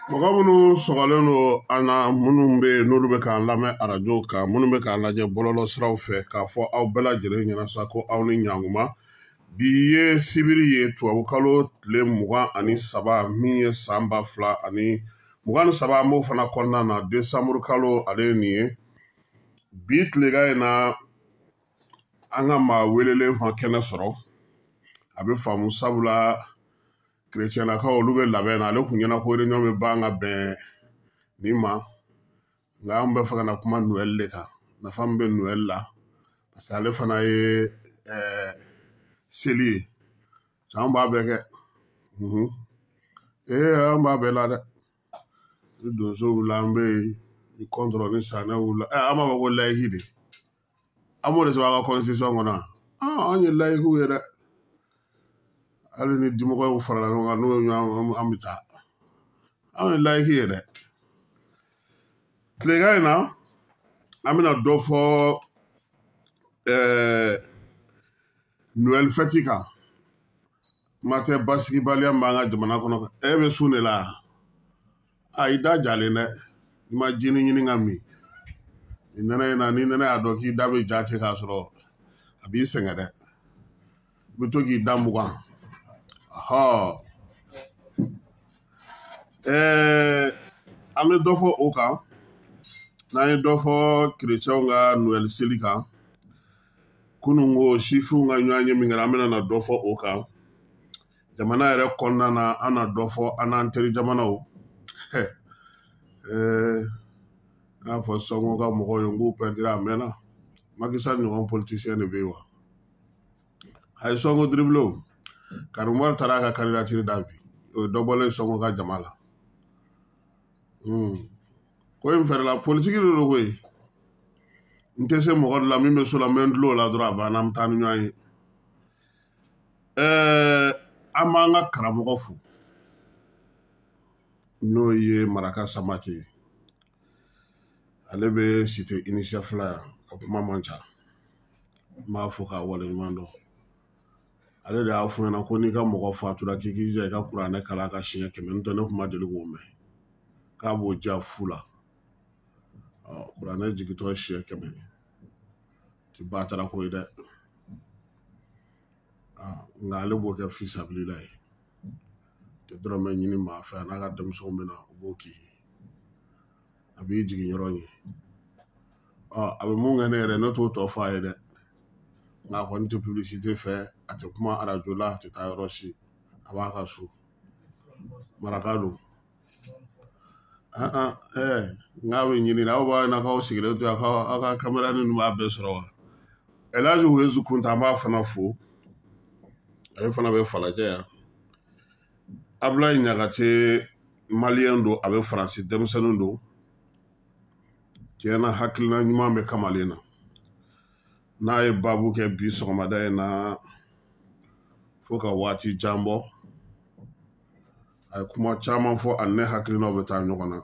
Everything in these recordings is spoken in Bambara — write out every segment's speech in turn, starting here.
Mɔgɔ minnu sɔgɔlen don an na, minnu bɛ yen n'olu bɛ k'an lamɛn arajo kan, minnu bɛ k'an lajɛ bɔlɔlɔsiraw fɛ, k'a fɔ aw bɛɛ lajɛlen ɲɛna sa ko aw ni ɲankuma. Bi ye sibiri ye, tubabukalo tile 23, min ye san 2023, an b'o fana kɔnɔna na, desanburu kalo ale ye nin ye. Bi tilegan in na, an ka maa welelen ma kɛnɛ sɔrɔ, a bɛ faamu sabula kerecɛnlakaw olu bɛ labɛn na, ale kun ɲɛna ko réunion bɛ ban ka bɛn nin ma, nka an bɛ fɛ ka na kuma Noël de kan, nafa min bɛ Noël la, parce que ale fana ye seli ye, an b'a bɛɛ kɛ, an b'a bɛɛ la dɛ, ni donso wulila an bɛ yen, ni kɔntɔrɔ ni sanɛ wulila, an b'a fɔ ko laïque de, an b'o de sɛbɛn an ka constitution kɔnɔ, an ye laïquew ye dɛ. Hali ni dimɔgɔw farala ɲɔgɔn kan n'o ye ɲɔgɔn, an bɛ taa, anw ye laïque ye dɛ. Tilegan in na, an bɛna dɔ fɔ Noël fɛti kan. Kuma tɛ basigibaliya min b'an ka jamana kɔnɔ. E bɛ sun de la, a i da jalen dɛ, i ma jini ɲini ka min. Ni nɛnɛ in na, ni nɛnɛ y'a dɔn k'i da bɛ ja ten k'a sɔrɔ a b'i sɛgɛn dɛ, i bɛ to k'i da mugan. An bɛ dɔ fɔ o kan, n'an ye dɔ fɔ kerecɛnw ka Noël seli kan, kunun ko sifinw ka ɲɔgɔn ye min kɛra, an bɛna na dɔ fɔ o kan. Jamana yɛrɛ kɔnɔna na, an na dɔ fɔ an n'an teri jamanaw. N y'a fɔ Sonko ka mɔgɔw ye n k'u pɛrɛdira a mɛnna. Macky Sall ɲɔgɔn politicien de bɛ yen wa? A ye Sonko dribblé o. Karim Wade taara a ka candidature da bi, o ye dɔ bɔlen Sonko ka jama la. Ko in fɛrɛla politiki de don koyi. N tɛ se mɔgɔ dɔ la min bɛ so la, n bɛ n tulo la dɔrɔn a banna, an bɛ taa ni ɲɔgɔn ye. An b'an ka karamɔgɔ fo, n'o ye Maraka Samake ye. Ale bɛ cité UNICEF la yan, a kuma man ca. N b'a fɔ k'a waleɲuman dɔn. Ale de y'a fɔ n ɲɛna ko n'i ka mɔgɔ fatura k'i k'i jija i ka kuranɛ kalan ka siɲɛ 100, n'o tɛ ne kun ma deli k'o mɛn. K'a b'o diya fu la. Kuranɛ jigintɔ siɲɛ 100 ti batara ko ye dɛ. Nka ale b'o kɛ fisabilila ye. Tɛ dɔrɔmɛ ɲini maa fɛ, a n'a ka denmisɛnw bɛ na u b'o k'i ye. A b'i jigin yɔrɔ ye. A bɛ mun kɛ ne yɛrɛ, ne t'o tɔ fɔ a ye dɛ. Nka a kɔni tɛ publicité fɛ, a tɛ kuma arajo la, a tɛ taa yɔrɔ si. A b'a ka so. Maraka don. Nka bɛ ɲini aw b'a ɲɛna k'aw sigilen to yan, k'aw ka kamera ninnu b'a bɛɛ sɔrɔ wa? El Hadji Wezu Kunta, an b'a fana fo. Ale fana bɛ Falajɛ yan. Abulayi Ɲagate maliyɛn don, a bɛ Faransi, denmisɛnnin don. Tiɲɛ na, hakilina ɲuman bɛ kamalen na. N'a ye baabu kɛ bi sɔgɔmada in na fo ka waati jan bɔ, a ye kuma caman fɔ, ani ne hakilinaw bɛ taa ɲɔgɔn na.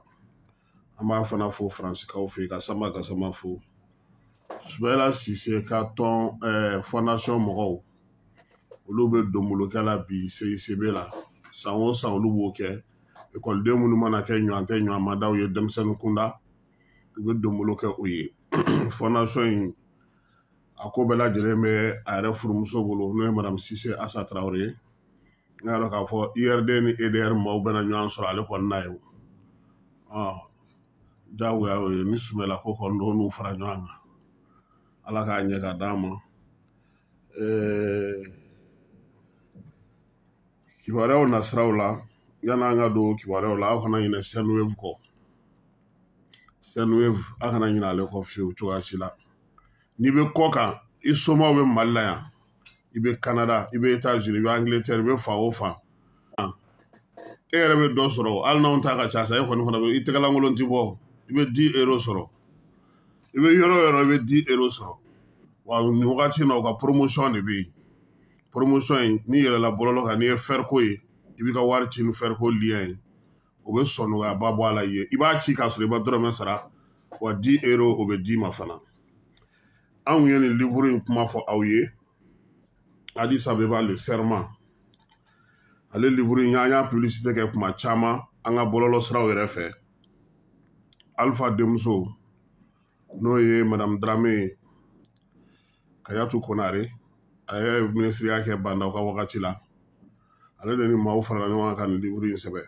An b'a fana fo Faransikaw fɛ yen, ka Sama Gasama fo. Sumayila Sise ka tɔn fondation mɔgɔw, olu bɛ donbolokɛ la bi CICB la. San o san olu b'o kɛ. Ekɔliden minnu mana kɛ ɲɔgɔn tɛ ɲɔgɔnmadaw ye denmisɛnnin kunda, u bɛ donbolo kɛ o ye. Fondation in a ko bɛɛ lajɛlen bɛ a yɛrɛ furumuso bolo, n'o ye Madame Sise Asa Tarawele ye. N y'a dɔn k'a fɔ URD ni EDR maaw bɛna ɲɔgɔn sɔrɔ ale kɔni na ye. Diyagoya o ye ni Sumayila ko kɔni don, n'u fara ɲɔgɔn kan. Ala k'a ɲɛ ka d'an ma. Kibaruyaw nasiraw la, yan'an ka don kibaruyaw la, aw kana ɲinɛ Sendwave kɔ. Sendwave, aw kana ɲinɛ ale kɔ fiyewu cogoya si la. N'i bɛ kɔ kan, i somaw bɛ Mali la yan, i bɛ Canada, i bɛ États-Unis, i bɛ Angleterre, i bɛ fan o fan, e yɛrɛ bɛ dɔ sɔrɔ. Hali n'anw ta ka ca sa, e kɔni fana bɛ i tɛgɛlankolon ti bɔ, i bɛ 10 euros sɔrɔ. I bɛ yɔrɔ o yɔrɔ, i bɛ 10 euros sɔrɔ. Wa nin wagati in na, u ka promotion de bɛ yen. Promotion in, n'i yɛlɛla bɔlɔlɔ kan, n'i ye Ferco ye, i b'i ka wari ci ni Ferco lien ye, o bɛ sɔn nɔgɔyaba bɔ a la i ye. I b'a ci k'a sɔrɔ i ma dɔrɔmɛ sara, wa 10 euros o bɛ d'i ma fana. Anw ye nin livre in kuma fɔ aw ye, Addis Abeba le serment. Ale livre in, an y'a publicité kɛ kuma caman an ka bɔlɔlɔ siraw yɛrɛ fɛ. Alpha denmuso, n'o ye Madame Dramé ye, Kayatu Konare, a ye minisiriya kɛ Bandaw ka wagati la, ale de ni maaw farala ɲɔgɔn kan ka nin livre in sɛbɛn.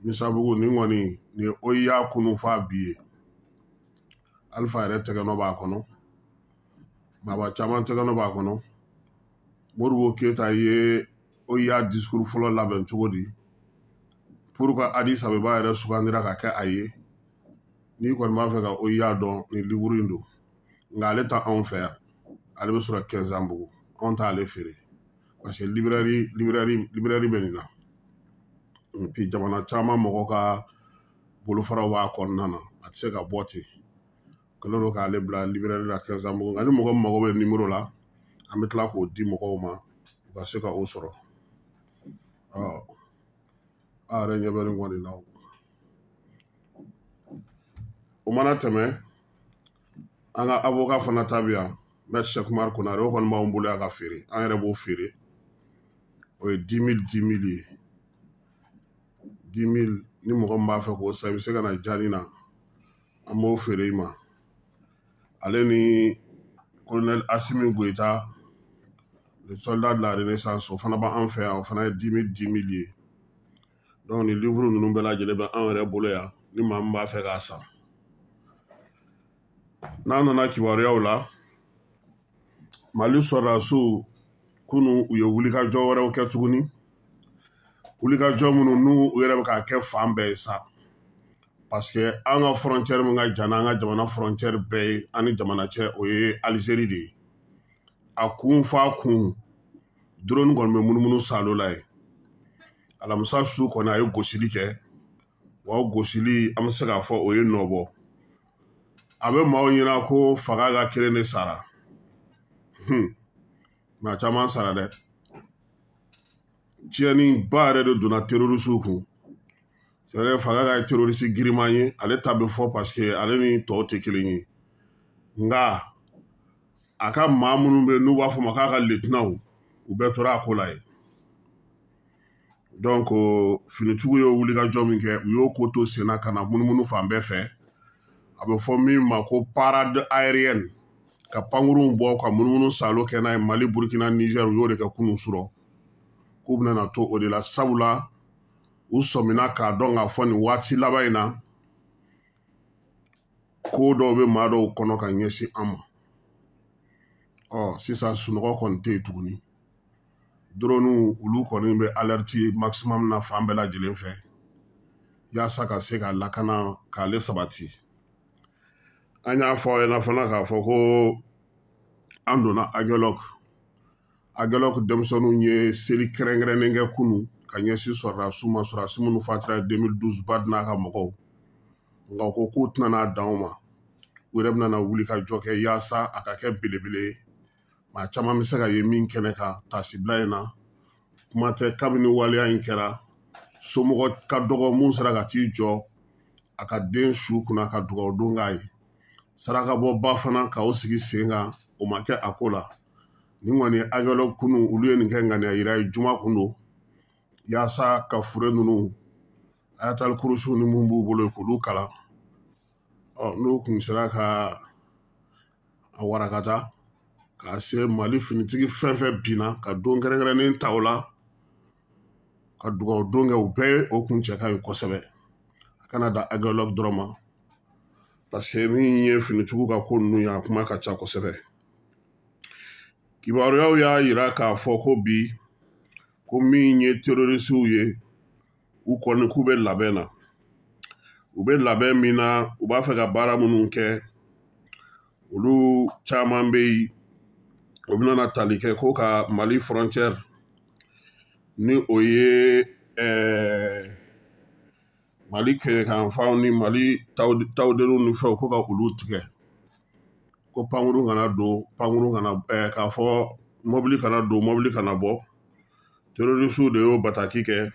Misabugu nin kɔni, nin ye OUA kunun f'a bi ye. Alpha yɛrɛ tɛgɛnɔ b'a kɔnɔ, maaba caman tɛgɛnɔ b'a kɔnɔ. Modibo Keyita ye OUA discours fɔlɔ labɛn cogo di, pour que Addis Abeba yɛrɛ sugandira ka kɛ a ye. N'i kɔni b'a fɛ ka OUA dɔn, nin livre in don. Nka ale ta anw fɛ yan, ale bɛ sɔrɔ Kɛnzanbugu. Anw t'ale feere parce que librairie bɛ nin na. Et puis jamana caman mɔgɔ ka bolofaraw b'a kɔnɔna na, a tɛ se ka bɔ ten. Kɛlen don k'ale bila librairie la Kɛnzanbugu. Nka ni mɔgɔ min mago bɛ nimoro la, an bɛ tila k'o di mɔgɔw ma, u ka se ka o sɔrɔ. Ɔ, aw yɛrɛ ɲɛ bɛ nin kɔni na. O mana tɛmɛ, an ka avocat fana ta bɛ yan, Maître Cheikh Umar Konare. O kɔni b'anw bolo yan ka feere, an yɛrɛ b'o feere. O ye 10 000 10 000 ye, 10 000. Ni mɔgɔ min b'a fɛ k'o san, i bɛ se ka na jani na, an b'o feere i ma. Ale ni colonel Assimi Goïta, le soldat de la Renaissance, o fana b'an fɛ yan, o fana ye 10 000 10 000 ye. Donc nin livre ninnu bɛɛ lajɛlen bɛ anw yɛrɛ bolo yan, ni maa min b'a fɛ k'a san. N'an nana kibaruyaw la, Mali sɔrɔdasiw kunun u ye wulikajɔ wɛrɛw kɛ tuguni, wulikajɔ minnu n'u yɛrɛ bɛ k'a kɛ fan bɛɛ ye sa, parce que an ka frontière min ka jan n'an ka jamana frontière bɛɛ ye, an ni jamana cɛ, o ye Algérie de ye. A kun f'a kun, drone kɔni bɛ munumunu salo la yen. Alamisa su kɔni, a ye gosili kɛ. Wa o gosili, an bɛ se k'a fɔ o ye nɔ bɔ. A bɛ maaw ɲɛna ko faga ka kelen de sara, maa caman sara dɛ. Tiɲɛni ba yɛrɛ de donna terroristew kun. C'est vrai, faga ka ye terroriste giriman ye, ale ta bɛ fɔ parce que ale ni tɔw tɛ kelen ye. Nka a ka maa minnu bɛ yen n'u b'a fɔ ma k'a ka lieutenantw, u bɛɛ tora a ko la yen. Donc finitigiw ye wulikajɔ min kɛ, u y'o ko to senna ka na munumunu fan bɛɛ fɛ. A bɛ fɔ min ma ko parade aérienne, ka pankurunw bɔ ka munumunu salo kɛ n'a ye Mali, Burkina, Niger. U y'o de kɛ kunun surɔ, k'u bɛna to o de la, sabula u sɔmina k'a dɔn k'a fɔ nin waati laban in na, ko dɔw bɛ maa dɔw kɔnɔ ka ɲɛsin an ma. Ɔ, sisan sunɔgɔ kɔni tɛ yen tuguni. Drone olu kɔni bɛ alerte maximum na fan bɛɛ lajɛlen fɛ, yaasa ka se ka lakana k'ale sabati. An y'a fɔ aw ɲɛna fana k'a fɔ ko an donna Aguelhok. Aguelhok denmisɛnninw ye seli kɛrɛnkɛrɛnnen kɛ kunun ka ɲɛsin sɔrɔdasiw ma, sɔrɔdasi minnu fatira 2012 BAD n'a ka mɔgɔw. Nka u ko k'u tɛna n'a dan o ma, u yɛrɛ bɛna wuli ka jɔ kɛ yaasa a ka kɛ belebele ye, maa caman bɛ se ka ye min kɛnɛ kan taasibila in na. Kuma tɛ, kabini waleya in kɛra, somɔgɔ ka dɔgɔ mun sera ka t'i jɔ a ka den su kunna ka dugawu don k'a ye, sarakabɔba fana ka o sigi sen kan, o ma kɛ a ko la. Nin kɔni Aguelhok kunu, olu ye nin kɛ ŋaniya yira ye, juma kun don, yaasa ka fure ninnu ayatal kurusiw ni mun b'u bolo k'olu kalan. Ɔ n'u kun sera ka a warakata k'a se Mali finitigi fɛn fɛn binna, ka don kɛrɛnkɛrɛnnen ta o la ka dugawu don kɛ, u bɛɛ o kun cɛ ka ɲi kosɛbɛ. A kana da Aguelhok dɔrɔn ma, parce que min ye finitigiw ka ko ninnu ye, a kuma ka ca kosɛbɛ. Kibaruyaw y'a yira k'a fɔ ko bi, ko min ye terrorisiw ye, u kɔni k'u bɛ labɛn na. U bɛ labɛn min na, u b'a fɛ ka baara minnu kɛ, olu caman bɛ yen, o bɛna na tali kɛ ko ka Mali frontière, ni o ye Mali kɛɲɛkanfanw ni Mali tawudeliw ni fɛnw, ko ka olu tigɛ, ko pankurun kana don, pankurun kana, k'a fɔ mɔbili kana don, mɔbili kana bɔ. Terrorisiw de y'o bataki kɛ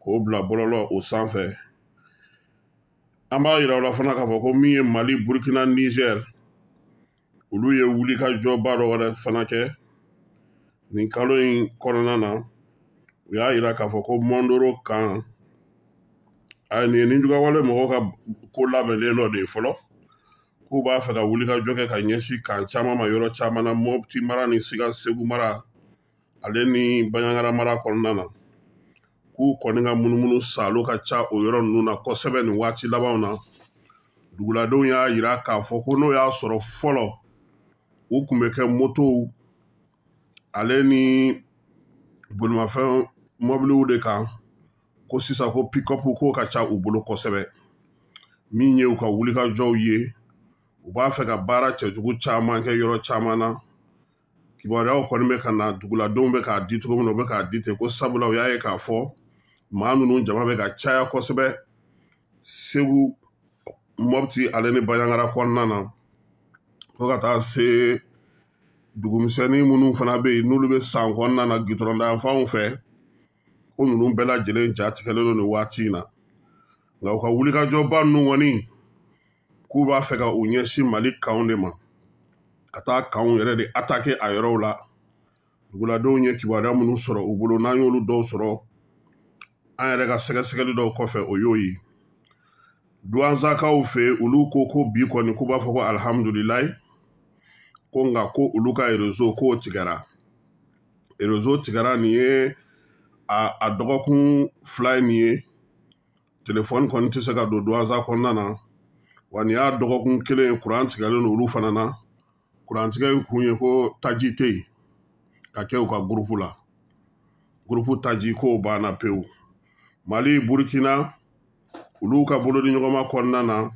k'o bila bɔlɔlɔ o sanfɛ. An b'a yira u la fana k'a fɔ ko min ye Mali, Burkina, Niger, olu ye wulikajɔba dɔ wɛrɛ fana kɛ nin kalo in kɔnɔna na. U y'a yira k'a fɔ ko Mondoro kan, a nin ye nijugawale mɔgɔw ka ko labɛnnen dɔ de ye fɔlɔ, k'u b'a fɛ ka wulikajɔ kɛ ka ɲɛsin kan caman ma yɔrɔ caman na, Mopti mara ni Sika Segu mara ale ni Bandiagara mara kɔnɔna na, k'u kɔni ka munumunu salo ka ca o yɔrɔ ninnu na kosɛbɛ nin waati labanw na. Duguladenw y'a yira k'a fɔ ko n'o y'a sɔrɔ fɔlɔ u kun bɛ kɛ motow ale ni bolimafɛn mɔbiliw de kan, ko sisan ko pick-up k'o ka ca u bolo kosɛbɛ. Min ye u ka wulikajɔw ye, u b'a fɛ ka baara cɛjugu caman kɛ yɔrɔ caman na. Kibaruyaw kɔni bɛ ka na, duguladenw bɛ k'a di cogo min na, u bɛ k'a di ten, ko sabula u y'a ye k'a fɔ maa ninnu jama bɛ ka caya kosɛbɛ Segu, Mopti ale ni Bandiagara kɔnɔna na, fo ka taa se dugumisɛnnin minnu fana bɛ yen n'olu bɛ san kɔnɔna na gitɔrɔndayanfanw fɛ, ko ninnu bɛɛ lajɛlen ja tigɛlen don nin waati in na. Nka u ka wulikajɔba ninnu kɔni, k'u b'a fɛ ka u ɲɛsin Mali kanw de ma, ka taa kanw yɛrɛ de attaquer a yɔrɔw la. Duguladenw ye kibaruya minnu sɔrɔ u bolo, n'an y'olu dɔw sɔrɔ an yɛrɛ ka sɛgɛsɛgɛli dɔw kɔfɛ, o y'o ye. Duwanzakaw fɛ, olu ko ko bi kɔni k'u b'a fɔ ko alihamudulilayi, ko nka ko olu ka réseau k'o tigɛra. Réseau tigɛra nin ye a dɔgɔkun 2 ye nin ye, telefɔni kɔni tɛ se ka don Duwanza kɔnɔna na. Wa nin y'a dɔgɔkun 1 ye, kuran tigɛlen don olu fana na. Kurantigɛ in kun ye ko taji tɛ yen ka kɛ u ka gurupu la, gurupu taji k'o banna pewu. Mali, Burkina, olu ka bolodiɲɔgɔnma kɔnɔna na,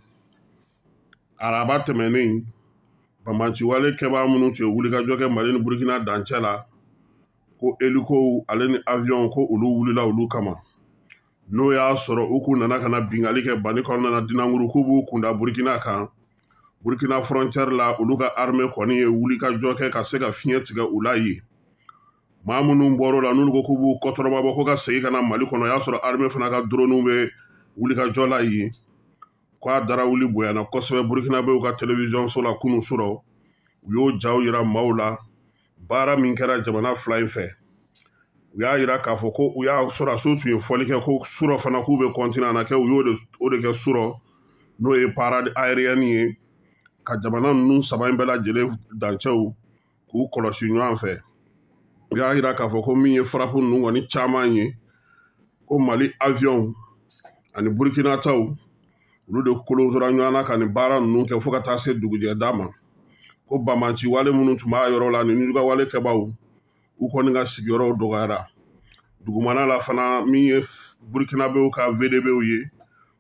araba tɛmɛnen, banbanciwale kɛbaa minnu tun ye wulikajɔ kɛ Mali ni Burkina dancɛ la, ko helikow ale ni avion ko olu wulila olu kama. N'o y'a sɔrɔ u kun nana ka na bingali kɛ Bani kɔnɔna na Dinankuru, k'u b'u kunda Burkina kan. Burkina frontière la, olu ka armée kɔni ye wulikajɔ kɛ ka se ka fiɲɛ tigɛ u la yen. Maa minnu bɔr'o la, n'olu ko k'u b'u kɔtɔrɔba bɔ ko ka segin ka na Mali kɔnɔ, o y'a sɔrɔ armée fana ka drone bɛ wulikajɔ la yen. K'a darawuli bonyana kosɛbɛ Burkinabéw ka télévision so la kunun surɔ, u y'o jaw yira maaw la baara min kɛra jamana 2 in fɛ. U y'a yira k'a fɔ ko u y'a sɔrɔdasiw tun ye fɔli kɛ ko surɔ fana k'u bɛ continuer a na kɛ, u y'o o de kɛ surɔ, n'o ye parade aérienne ye, ka jamana ninnu 3 in bɛɛ lajɛlen dancɛw k'u kɔlɔsi ɲɔgɔn fɛ. U y'a yira k'a fɔ ko min ye frappe ninnu kɔni caman ye, ko Mali avion ani Burkina taw, olu de kolonsora ɲɔgɔn na ka nin baara ninnu kɛ fo ka taa se dugujɛda ma. Ko banbanci wale minnu tun b'a yɔrɔ la ni nujugawale kɛbaaw, u kɔni ka sigiyɔrɔw dɔgɔyara. Dugumana la fana, min ye Burkinabéw ka VDBw ye,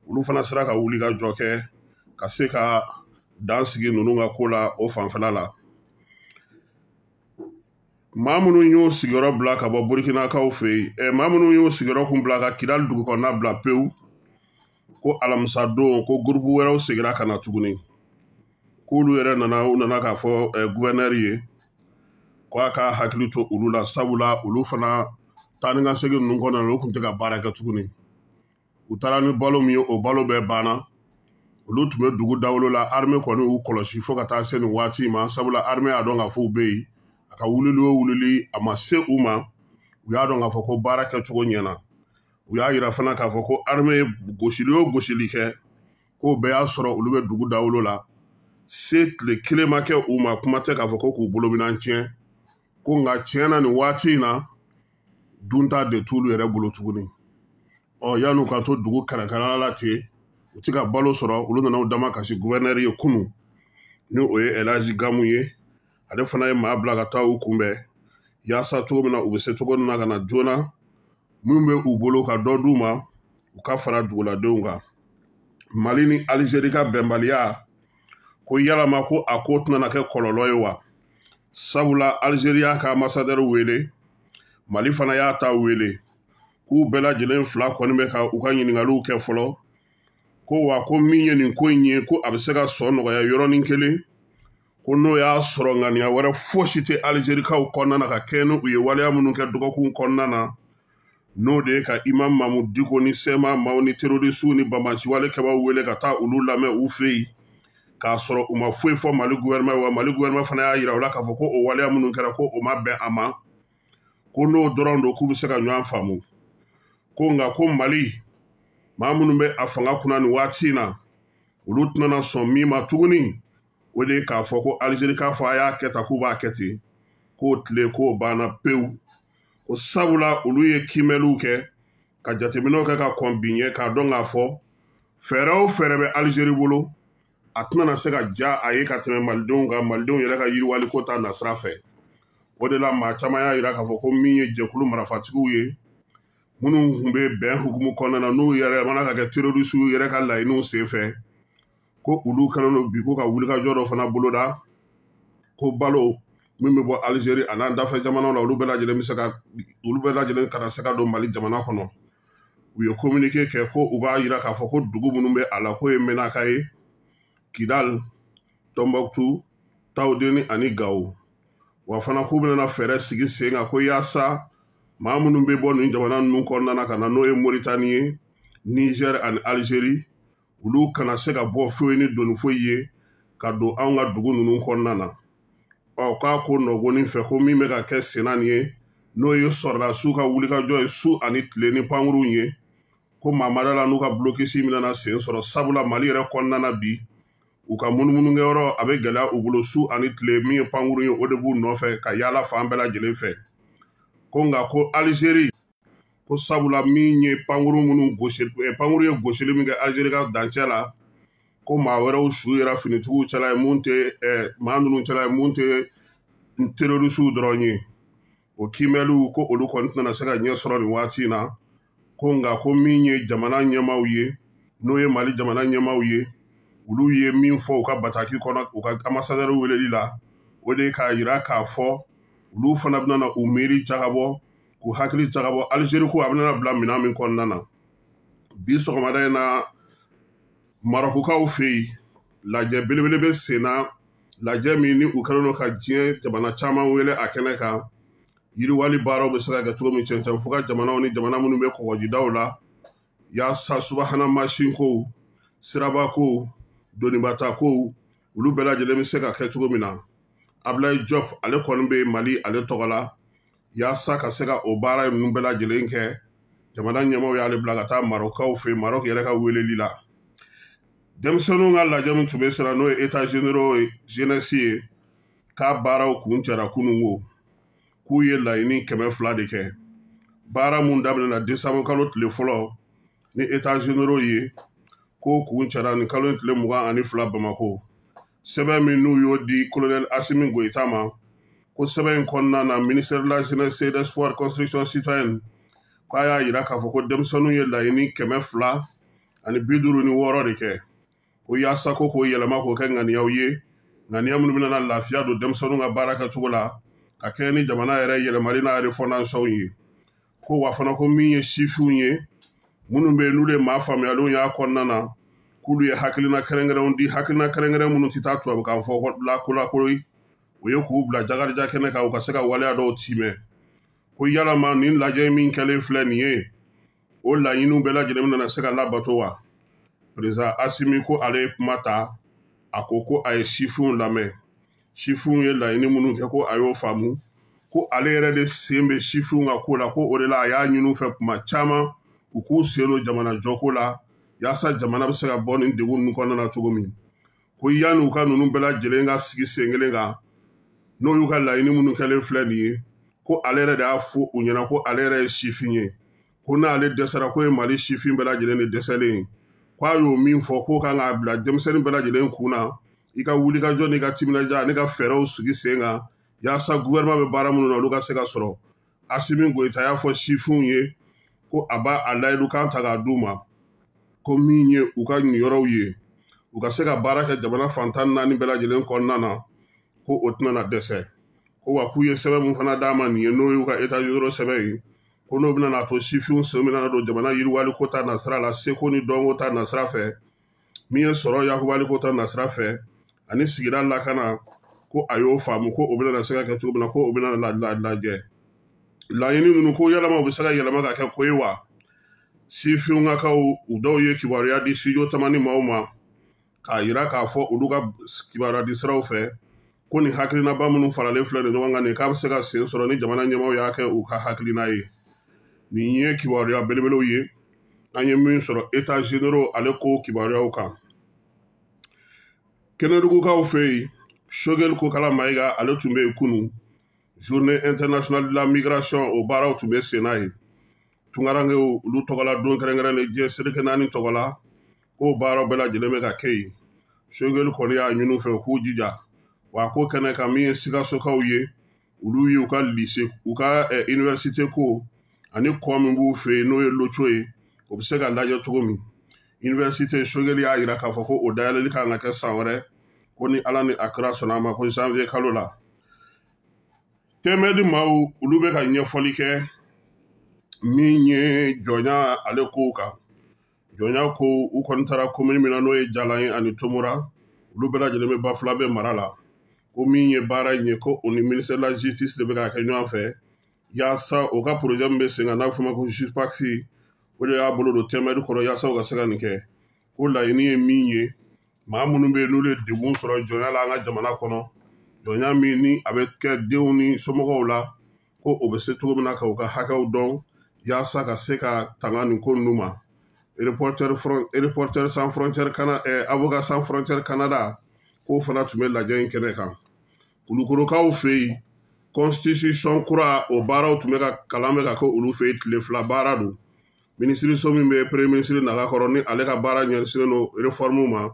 olu fana sera ka wuli ka jɔ kɛ ka se ka dan sigi ninnu ka ko la o fanfɛla la. Maa minnu y'u sigiyɔrɔ bila ka bɔ Burukinakaw fɛ yen, maa minnu y'u sigiyɔrɔ kun bila ka Kidali dugu kɔnɔna bila pewu, ko alamisa don ko gurupu wɛrɛw seginna ka na tuguni, k'olu yɛrɛ nana, u nana k'a fɔ guvɛnɛri ye ko a k'a hakili to olu la, sabula olu fana taa ni ka segin ninnu kɔnɔna na, olu tun tɛ ka baara kɛ tuguni. U taara ni balo min ye, o balo bɛɛ banna. Olu tun bɛ dugu dawolo la, armée kɔni y'u kɔlɔsi fo ka taa se nin waati ma, sabula armée y'a dɔn k'a fɔ u bɛ yen. A ka wulili o wulili a ma se u ma, u y'a dɔn k'a fɔ ko baara kɛcogo ɲɛna. U y'a yira fana k'a fɔ ko armée ye gosili o gosili kɛ, k'o bɛɛ y'a sɔrɔ olu bɛ dugu dawolo la. Se tile kelen ma kɛ u ma, kuma tɛ k'a fɔ ko k'u bolominɛn tiɲɛ. Ko nka tiɲɛ na nin waati in na, dunta de t'olu yɛrɛ bolo tuguni. Yan'u ka to dugu kɛrɛnkɛrɛnnenya la ten, u ti ka balo sɔrɔ, olu nana u dama kasi guvɛnɛri ye kunu, ni o ye Elhaji Gamu ye. Ale fana ye maa bila ka taa u kunbɛn, yaasa cogo min na u bɛ se cogo min na ka na joona, min bɛ u bolo ka dɔ d'u ma, u ka fara duguladenw kan. Mali ni Alizeri ka bɛnbaliya, ko yalama ko a ko tɛna kɛ kɔlɔlɔ ye wa? Sabula Alizeri y'a ka ambassadeur wele, Mali fana y'a ta wele, k'u bɛɛ lajɛlen fila kɔni bɛ ka u ka ɲininkaliw kɛ fɔlɔ. Ko wa ko min ye nin ko in ye, ko a bɛ se ka sɔn nɔgɔya yɔrɔnin kelen, ko n'o y'a sɔrɔ ŋaniya wɛrɛ fosi tɛ Alizerikaw kɔnɔna na ka kɛɲɛ ni u ye waleya minnu kɛ dɔgɔkun kɔnɔna na, n'o de ye ka Imam Mahmoud Dicko ni CMA maaw ni terrorisiw ni banbaanciwale kɛbaaw wele ka taa olu lamɛn u fɛ yen, k'a sɔrɔ u ma foyi fɔ Mali gouvernement ye. Wa Mali gouvernement fana y'a yira u la k'a fɔ ko o waleya minnu kɛra, ko o ma bɛn a ma, ko n'o dɔrɔn don k'u bɛ se ka ɲɔgɔn faamu. Ko nka ko Mali maa minnu bɛ a fanga kunna nin waati in na, olu tɛna sɔn min ma tuguni, o de ye k'a fɔ ko Alizeri k'a fɔ a y'a kɛ tan k'u b'a kɛ ten, k'o tile k'o banna pewu. Ko sabula olu ye kiimɛliw kɛ ka jateminɛw kɛ ka kɔn bi ɲɛ, k'a dɔn k'a fɔ fɛɛrɛ o fɛɛrɛ bɛ Alizeri bolo, a tɛna se ka ja a ye ka tɛmɛ malidenw kan, malidenw yɛrɛ ka yiriwali ko ta nasira fɛ. O de la maa caman y'a yira k'a fɔ ko min ye jɛkulu marafatigiw ye, minnu tun bɛ bɛn hukumu kɔnɔna na, n'u yɛrɛ mana ka kɛ terrorisiw yɛrɛ ka laɲiniw senfɛ, ko olu kɛlen don bi ko ka wulikajɔ dɔ fana boloda, ko balo min bɛ bɔ Alizeri a n'an dafɛ jamanaw la, olu bɛɛ lajɛlen bɛ se ka, olu bɛɛ lajɛlen kana se ka don Mali jamana kɔnɔ. U ye communiqué kɛ ko u b'a yira k'a fɔ ko dugu minnu bɛ a la, k'o ye Menaka ye, Kidal, Tombouctou, Tawudeni ani Gawo. Wa fana k'u bɛna fɛɛrɛ sigi sen kan ko yaasa maa minnu bɛ bɔ nin jamana ninnu kɔnɔna na ka na, n'o ye Moritani ye, Niger ani Alizeri, olu kana se ka bɔ foyi ni doni foyi ye ka don anw ka dugu ninnu kɔnɔna na. K'a ko nɔgɔnin fɛ ko min bɛ ka kɛ senna nin ye, n'o ye sɔrɔdasiw ka wulikajɔ ye su ani tile ni pankurunw ye, ko maa ma da la n'u ka blocus bɛna sen sɔrɔ, sabula Mali yɛrɛ kɔnɔna na bi, u ka munumunukɛyɔrɔ a bɛ gɛlɛya u bolo su ani tile, min ye pankurun ye o de b'u nɔfɛ ka yaala fan bɛɛ lajɛlen fɛ. Ko nka ko Alizeri, ko sabula min ye pankurun minnu gosi, pankurun ye gosili min kɛ Alizeri ka dancɛ la, ko maa wɛrɛw su yera finitigiw cɛla ye mun tɛ, maa ninnu cɛla ye mun tɛ terrorisiw dɔrɔn ye. O kiimɛliw ko olu kɔni tɛna se ka ɲɛ sɔrɔ nin waati in na. Ko nka ko min ye jamana ɲɛmaaw ye, n'o ye Mali jamana ɲɛmaaw ye, olu ye min fɔ u ka bataki kɔnɔ u ka ambassadeur weleli la, o de ye k'a yira k'a fɔ olu fana bɛna u miiri jagabɔ, k'u hakili jagabɔ Alizeri ko a bɛna bila minɛn min kɔnɔna na. Bi sɔgɔmada in na, Marɔkukaw fɛ yen, lajɛ belebele bɛ sen na, lajɛ min ni u kɛlen don ka diɲɛ jamana caman wele a kɛnɛ kan, yiriwali baaraw bɛ se ka kɛ cogo min cɛncɛn fo ka jamanaw ni jamana minnu bɛ kɔgɔjidaw la, yaasa subahana mansin kow, siraba kow, donibata kow, olu bɛɛ lajɛlen bɛ se ka kɛ cogo min na. Ablaye Diop ale kɔni bɛ Mali ale tɔgɔ la, yaasa ka se ka o baara ninnu bɛɛ lajɛlen kɛ. Jamana ɲɛmaaw y'ale bila ka taa Marɔkukaw fɛ yen, Marɔku yɛrɛ ka weleli la. Denmisɛnninw ka lajɛ min tun bɛ sira, n'o ye état généraux ye, jeunesse ye, k'a baaraw kun cɛra kununko, k'u ye laɲini 200 de kɛ. Baara mun daminɛna décembre kalo tile fɔlɔ ni état généraux ye, k'o kun cɛra nin kalo in tile 22 Bamakɔ. Sɛbɛn min n'u y'o di colonel Assimi Goïta ma, ko sɛbɛn in kɔnɔna na, ministère de la jeunesse et des sports construction citoyenne, k'a y'a yira k'a fɔ ko denmisɛnninw ye laɲini 256 de kɛ, ko yaasa ko k'o yɛlɛma k'o kɛ ŋaniyaw ye, ŋaniya minnu bɛna lafiya don denmisɛnninw ka baara kɛcogo la, Ka kɛɲɛ ni jamana yɛrɛ yɛlɛmali n'a refondation ye. Ko wa fana ko min ye sifinw ye, minnu bɛ yen n'olu ye maa faamuyalenw y'a kɔnɔna na, k'olu ye hakilina kɛrɛnkɛrɛnw di, hakilina kɛrɛnkɛrɛn minnu tɛ taa tubabukan fɔ la ko la ko ye, o ye k'u bila jakarija kɛnɛ kan, u ka se ka waleya dɔw timɛ. Ko yalama nin lajɛ min kɛlen filɛ nin ye, o laɲiniw bɛɛ lajɛlen bɛna se ka labato wa? Président Asimi ko ale ye kuma ta, a ko ko a ye sifinw lamɛn, sifinw ye laɲini minnu kɛ ko a y'o faamu, ko ale yɛrɛ de sen bɛ sifinw ka ko la, ko o de la a y'a ɲini u fɛ kuma caman u k'u sen don jamana jɔko la, yaasa jamana bɛ se ka bɔ nin degun ninnu kɔnɔna na cogo min. Ko yanni u ka ninnu bɛɛ lajɛlen ka sigi sen kelen kan, n'o y'u ka laɲini minnu kɛlen filɛ nin ye, ko ale yɛrɛ de y'a fɔ u ɲɛna ko ale yɛrɛ ye sifin ye, ko n'ale dɛsɛra ko ye Mali sifin bɛɛ lajɛlen de dɛsɛlen ye. Ko a y'o min fɔ k'o kan k'a bila denmisɛnnin bɛɛ lajɛlen kun na, i ka wulikajɔ n'i ka timinadiya n'i ka fɛɛrɛw sigi sen kan yaasa gouvernement bɛ baara minnu na olu ka se ka sɔrɔ. Asimi Goyita y'a fɔ sifinw ye ko a b'a a layidukan ta k'a d'u ma, ko min ye u ka niyɔrɔw ye, u ka se ka baara kɛ jamana fan 14 bɛɛ lajɛlen kɔnɔna na, ko o tɛna na dɛsɛ. Ko wa k'u ye sɛbɛn mun fana d'a ma nin ye, n'o y'u ka état généraux sɛbɛn ye, ko n'o bɛna n'a to sifinw sen bɛna don jamana yiriwali ko ta nasira la, seko ni dɔnko ta nasira fɛ, min ye sɔrɔ yakubali ko ta nasira fɛ, ani sigida lakana, ko a y'o faamu ko o bɛna se ka kɛ cogo min na, ko o bɛna lajɛ. Laɲini ninnu ko yalama u bɛ se ka yɛlɛma ka kɛ ko ye wa? Sifinnakaw u dɔw ye kibaruya di studio Tamani maaw ma k'a yira k'a fɔ olu ka kibaruya di siraw fɛ ko nin hakilinaba minnu faralen filɛ nin ɲɔgɔn kan nin, k'a bɛ se ka sen sɔrɔ ni jamana ɲɛmaaw y'a kɛ u ka hakilina ye. Nin ye kibaruya belebelew ye an ye min sɔrɔ état généraux ale ko kibaruyaw kan. Kɛnɛdugukaw fɛ yen, Choguel Kokala Mayiga ale tun bɛ yen kunun, journée internationale de la migration o baaraw tun bɛ sen na yen. Tunkarankew olu tɔgɔla don kɛrɛnkɛrɛnnen diɲɛ seleke naani tɔgɔ la, k'o baaraw bɛɛ lajɛlen bɛ ka kɛ yen. Choguel kɔni y'a ɲini u fɛ u k'u jija, wa ko kɛnɛ kan min ye Sikasokaw ye, olu y'u ka lycée, u ka université ko ani kɔ min b'u fɛ yen n'o ye Loco ye, o bɛ se ka lajɛ cogo min. Université Choguel y'a yira k'a fɔ ko o dayɛlɛli kan ka kɛ san wɛrɛ, ko ni Ala ni a kira sɔnna a ma, ko janvier kalo la. Tɛmɛdi maaw olu bɛ ka ɲɛfɔli kɛ min ye jɔnya ale kow kan. Jɔnya ko u kɔni taara commune min na n'o ye Jalan ye ani Tomora, olu bɛɛ lajɛlen bɛ Bafulabe mara la. Ko min ye baara in ye, ko o ni ministère de la justice de bɛ k'a kɛ ɲɔgɔn fɛ, yaasa o ka projet min bɛ sen kan n'a bɛ f'o ma ko JUSPAX, o de y'a bolo don tɛmɛdi kɔrɔ yaasa u ka se ka nin kɛ. Ko laɲini ye min ye, maa minnu bɛ yen n'olu ye degun sɔrɔ jɔnya la an ka jamana kɔnɔ, jɔnya min ni a bɛ kɛ denw ni somɔgɔw la, ko o bɛ se cogo min na ka u ka hakɛw dɔn yaasa ka se ka tanga nin ko ninnu ma. Reporter sans frontières Canada, avocat sans frontières Canada, k'o fana tun bɛ lajɛ in kɛnɛ kan. Kulukorokaw fɛ yen, constitution kura o baaraw tun bɛ ka kalan bɛ ka kɛ olu fɛ yen, tile fila baara don. Minisiriso min bɛ premier ministre naga kɔrɔ ni ale ka baara ɲɛsinnen don réforme ma,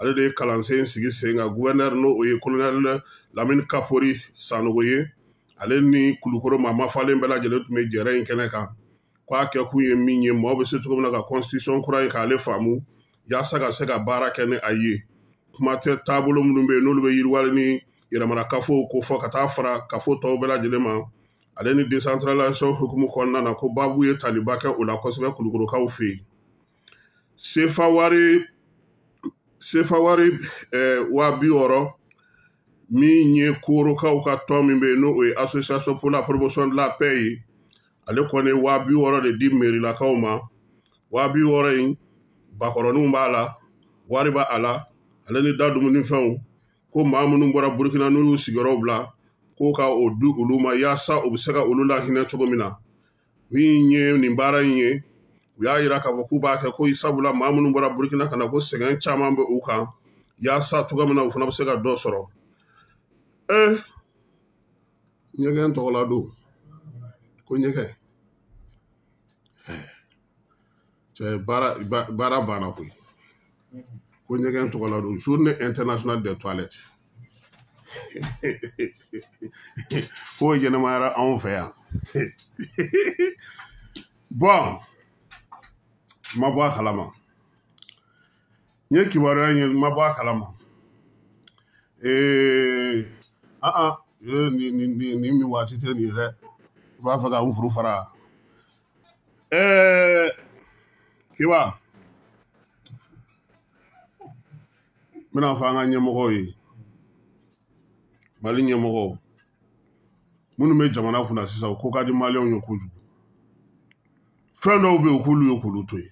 ale de ye kalansen sigi sen kan. Gouverneur n'o o ye colonel Lamine Kapori Sanogo ye, ale ni Kulukoro maa mafalen bɛɛ lajɛlen tun bɛ jɛrɛ in kɛnɛ kan. K'a kɛ kun ye min ye, maaw bɛ se cogo min na ka constitution kura in k'ale faamu yaasa ka se ka baara kɛ ni a ye. Kuma tɛ taabolo minnu bɛ yen n'olu bɛ yiriwali ni yɛrɛmarakafow ko fɔ ka taa fara kafo tɔw bɛɛ lajɛlen ma, ale ni décentralisation hukumu kɔnɔna na, ko baabu ye taliba kɛ o la kosɛbɛ Kulukorokaw fɛ yen. Sefa wari 60,000 min ye korokaw ka tɔn min bɛ yen n'o ye association pour la promotion de la paix ye, ale kɔni ye 60,000 de di merilakaw ma. 60,000 in, bakɔrɔninw b'a la, wari b'a la, ale ni da dumunifɛnw, ko maa minnu bɔra Burukina n'u y'u sigiyɔrɔ bila, k'o ka o di olu ma yaasa u bɛ se ka olu lahinɛ cogo min na. Min ye nin baara in ye, u y'a yira k'a fɔ k'u b'a kɛ ko sabula maa minnu bɔra Burukina ka na, ko sɛgɛn caman bɛ u kan, yaasa cogo min na u fana bɛ se ka dɔ sɔrɔ. Ɲɛgɛn tɔgɔla don ko ɲɛgɛn cɛ baara banna koyi. Ko ɲɛgɛn tɔgɔla don, journée internationale des toilettes, k'o ɲɛnɛmayara anw fɛ yan. Bon, n ma bɔ a kalama, n ye kibaruya in ye, n ma bɔ a kalama. Nin min waati tɛ nin ye dɛ. I b'a fɛ ka n furu fara. Ɛɛ Kiba, n bɛna fɔ an ka ɲɛmɔgɔw ye, Mali ɲɛmɔgɔw minnu bɛ jamana kunna sisan, o ko ka di maliyɛnw ye kojugu. Fɛn dɔw bɛ yen, u k'olu ye k'olu to yen.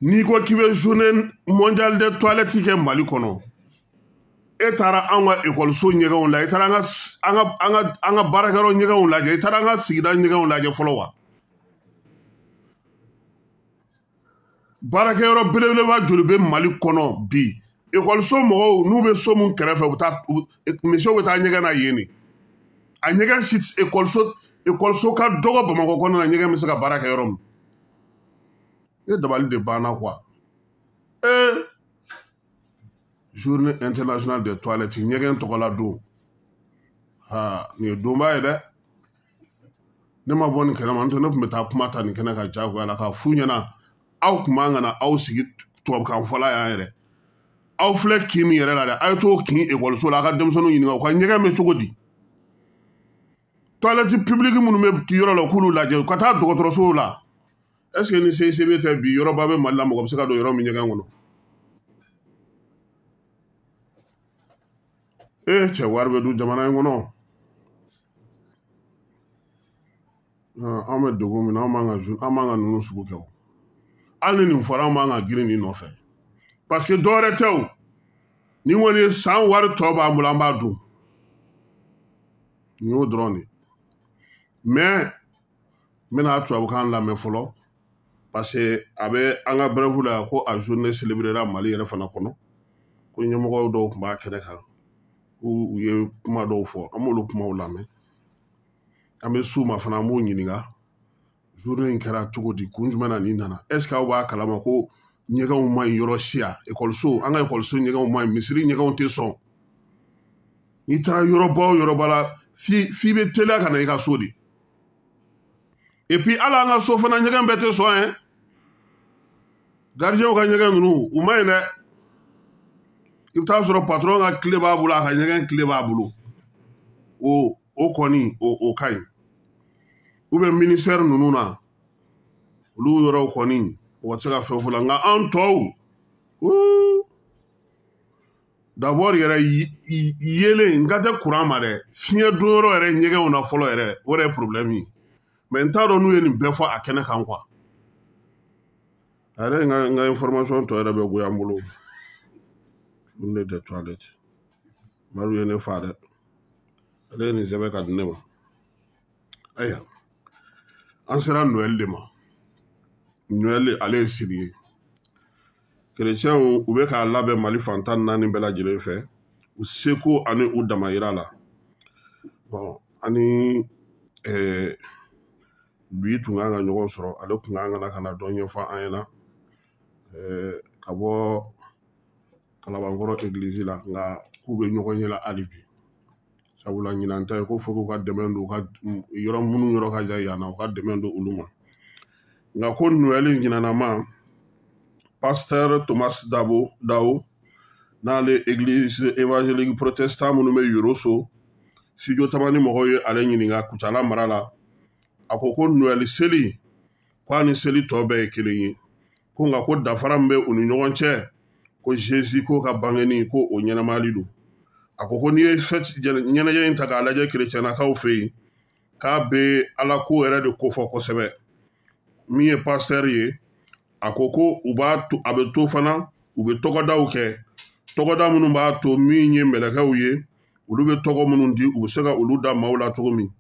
N'i ko k'i bɛ journée mondiale des toilettes kɛ Mali kɔnɔ, e taara an ka ekɔliso ɲɛgɛnw la, e taara an ka baarakɛyɔrɔ ɲɛgɛnw lajɛ, e taara an ka sigida ɲɛgɛnw lajɛ fɔlɔ wa? Baarakɛyɔrɔ belebeleba joli bɛ Mali kɔnɔ bi? Ekɔliso mɔgɔw n'u bɛ so mun kɛrɛfɛ, u bɛ taa misiw bɛ taa ɲɛgɛn na yen de. A ɲɛgɛn si ekɔliso ka dɔgɔ Bamakɔ kɔnɔna na, ɲɛgɛn bɛ se ka baara kɛ yɔrɔ min. Ne dabali de banna quoi. Ee, journée internationale des toilettes, ɲɛgɛn tɔgɔla don, ha, nin ye donba ye dɛ. Ne ma bɔ nin kɛnɛ ma, n'o tɛ ne tun bɛ taa kuma ta nin kɛnɛ kan jagoya la k'a f'u ɲɛna. Aw tun man ka na aw sigi tubabukan fɔla yan yɛrɛ. Aw filɛ kin min yɛrɛ la dɛ, a ye t'o kin ekɔliso la, a ka denmisɛnninw ɲininka u ka ɲɛgɛn bɛ cogo di. Toilette publique minnu bɛ yɔrɔ la, u k'olu lajɛ, u ka taa dɔgɔtɔrɔsow la. Est ce que ni CICB tɛ bi, yɔrɔba bɛ Mali la, mɔgɔ bɛ se ka don yɔrɔ min ɲɛgɛn kɔnɔ? Ee cɛ, wari bɛ dun jamana in kɔnɔ. An bɛ degun min na, an man ka ninnu sugu kɛ o. Hali ni nin fɔra, an man ka girin nin nɔfɛ, parce que dɔwɛrɛ tɛ o. Ni kɔni ye san wari tɔ b'an bolo, an b'a dun. Nin y'o dɔrɔn de ye. Mais n bɛna tubabukan lamɛn fɔlɔ, parce que a bɛ an ka brève la ko a journée célébrera Mali yɛrɛ fana kɔnɔ, ko ɲɛmɔgɔ dɔw tun b'a kɛnɛ kan, k'u ye kuma dɔw fɔ. An b'olu kumaw lamɛn. An bɛ s'u ma fana, an b'u ɲininka journée in kɛra cogo di, kun jumɛn na nin nana. Est ce que aw b'a kalama ko ɲɛgɛnw ma ɲi yɔrɔ si yan? Ekɔliso, an ka ekɔliso ɲɛgɛnw ma ɲi, misiri ɲɛgɛnw tɛ sɔn. N'i taara yɔrɔba o yɔrɔba la, f'i bɛ teliya ka na i ka so de. Et puis hali an ka so fana ɲɛgɛn bɛɛ tɛ sɔn yɛ. Gardien ka ɲɛgɛn ninnu, u ma ɲi dɛ. I bɛ taa sɔrɔ patron ka tile b'a bolo, a ka ɲɛgɛn tile b'a bolo, o kɔni o ka ɲi. Ou bien ministère ninnu na, olu yɔrɔw kɔni, mɔgɔ tɛ se ka fɛn fɔ la. Nka an tɔw, d'abord yɛrɛ yelen n ka tɛ courant ma dɛ, fiɲɛ don yɔrɔ yɛrɛ ɲɛgɛnw na fɔlɔ yɛrɛ, o yɛrɛ ye problème ye. Mais n t'a dɔn n'u ye nin bɛɛ fɔ a kɛnɛ kan quoi. A yɛrɛ n ka information tɔ yɛrɛ bɛ goya n bolo. Journée des toilettes, Madu ye ne fa dɛ, ale ye nin sɛbɛn ka di ne ma. Ayiwa, an sera Noël de ma. Noël, ale ye sini ye. Kerecɛnw, u bɛ k'a labɛn Mali fan 14 bɛɛ lajɛlen fɛ, u seko ani u damayira la. Bon, ani bi tun kan ka ɲɔgɔn sɔrɔ, ale tun kan ka na ka na dɔ ɲɛfɔ an ɲɛna ka bɔ Kalabankɔrɔ egilizi la, nka k'u bɛ ɲɔgɔn ye la hali bi. Sabula ɲinan ta ye ko fo k'u ka dɛmɛ don u ka yɔrɔ minnu yɔrɔ ka jan yan na, u ka dɛmɛ don olu ma. Nka ko Noël ɲinanama, pasteur Thomas Dabo Dao, n'ale église évangélique protestant minnu bɛ Yoroso, Studio Tamani mɔgɔw ye ale ɲininka Kucala mara la, a ko ko Noël seli, k'a ni seli tɔ bɛɛ ye kelen ye, ko nka ko dafara min bɛ u ni ɲɔgɔn cɛ, ko Jésus ko ka bangeni ko o ɲɛnamayali don. A ko ko n'i ye fête ɲɛnajɛ in ta k'a lajɛ kerecɛnnakaw fɛ yen, k'a bɛ Ala ko yɛrɛ de kofɔ kosɛbɛ. Min ye pasteur ye, a ko ko u b'a to, a bɛ to fana, u bɛ tɔgɔdaw kɛ, tɔgɔda minnu b'a to min ye mɛlɛkɛw ye, olu bɛ tɔgɔ minnu di, u bɛ se ka olu da maaw la cogo min.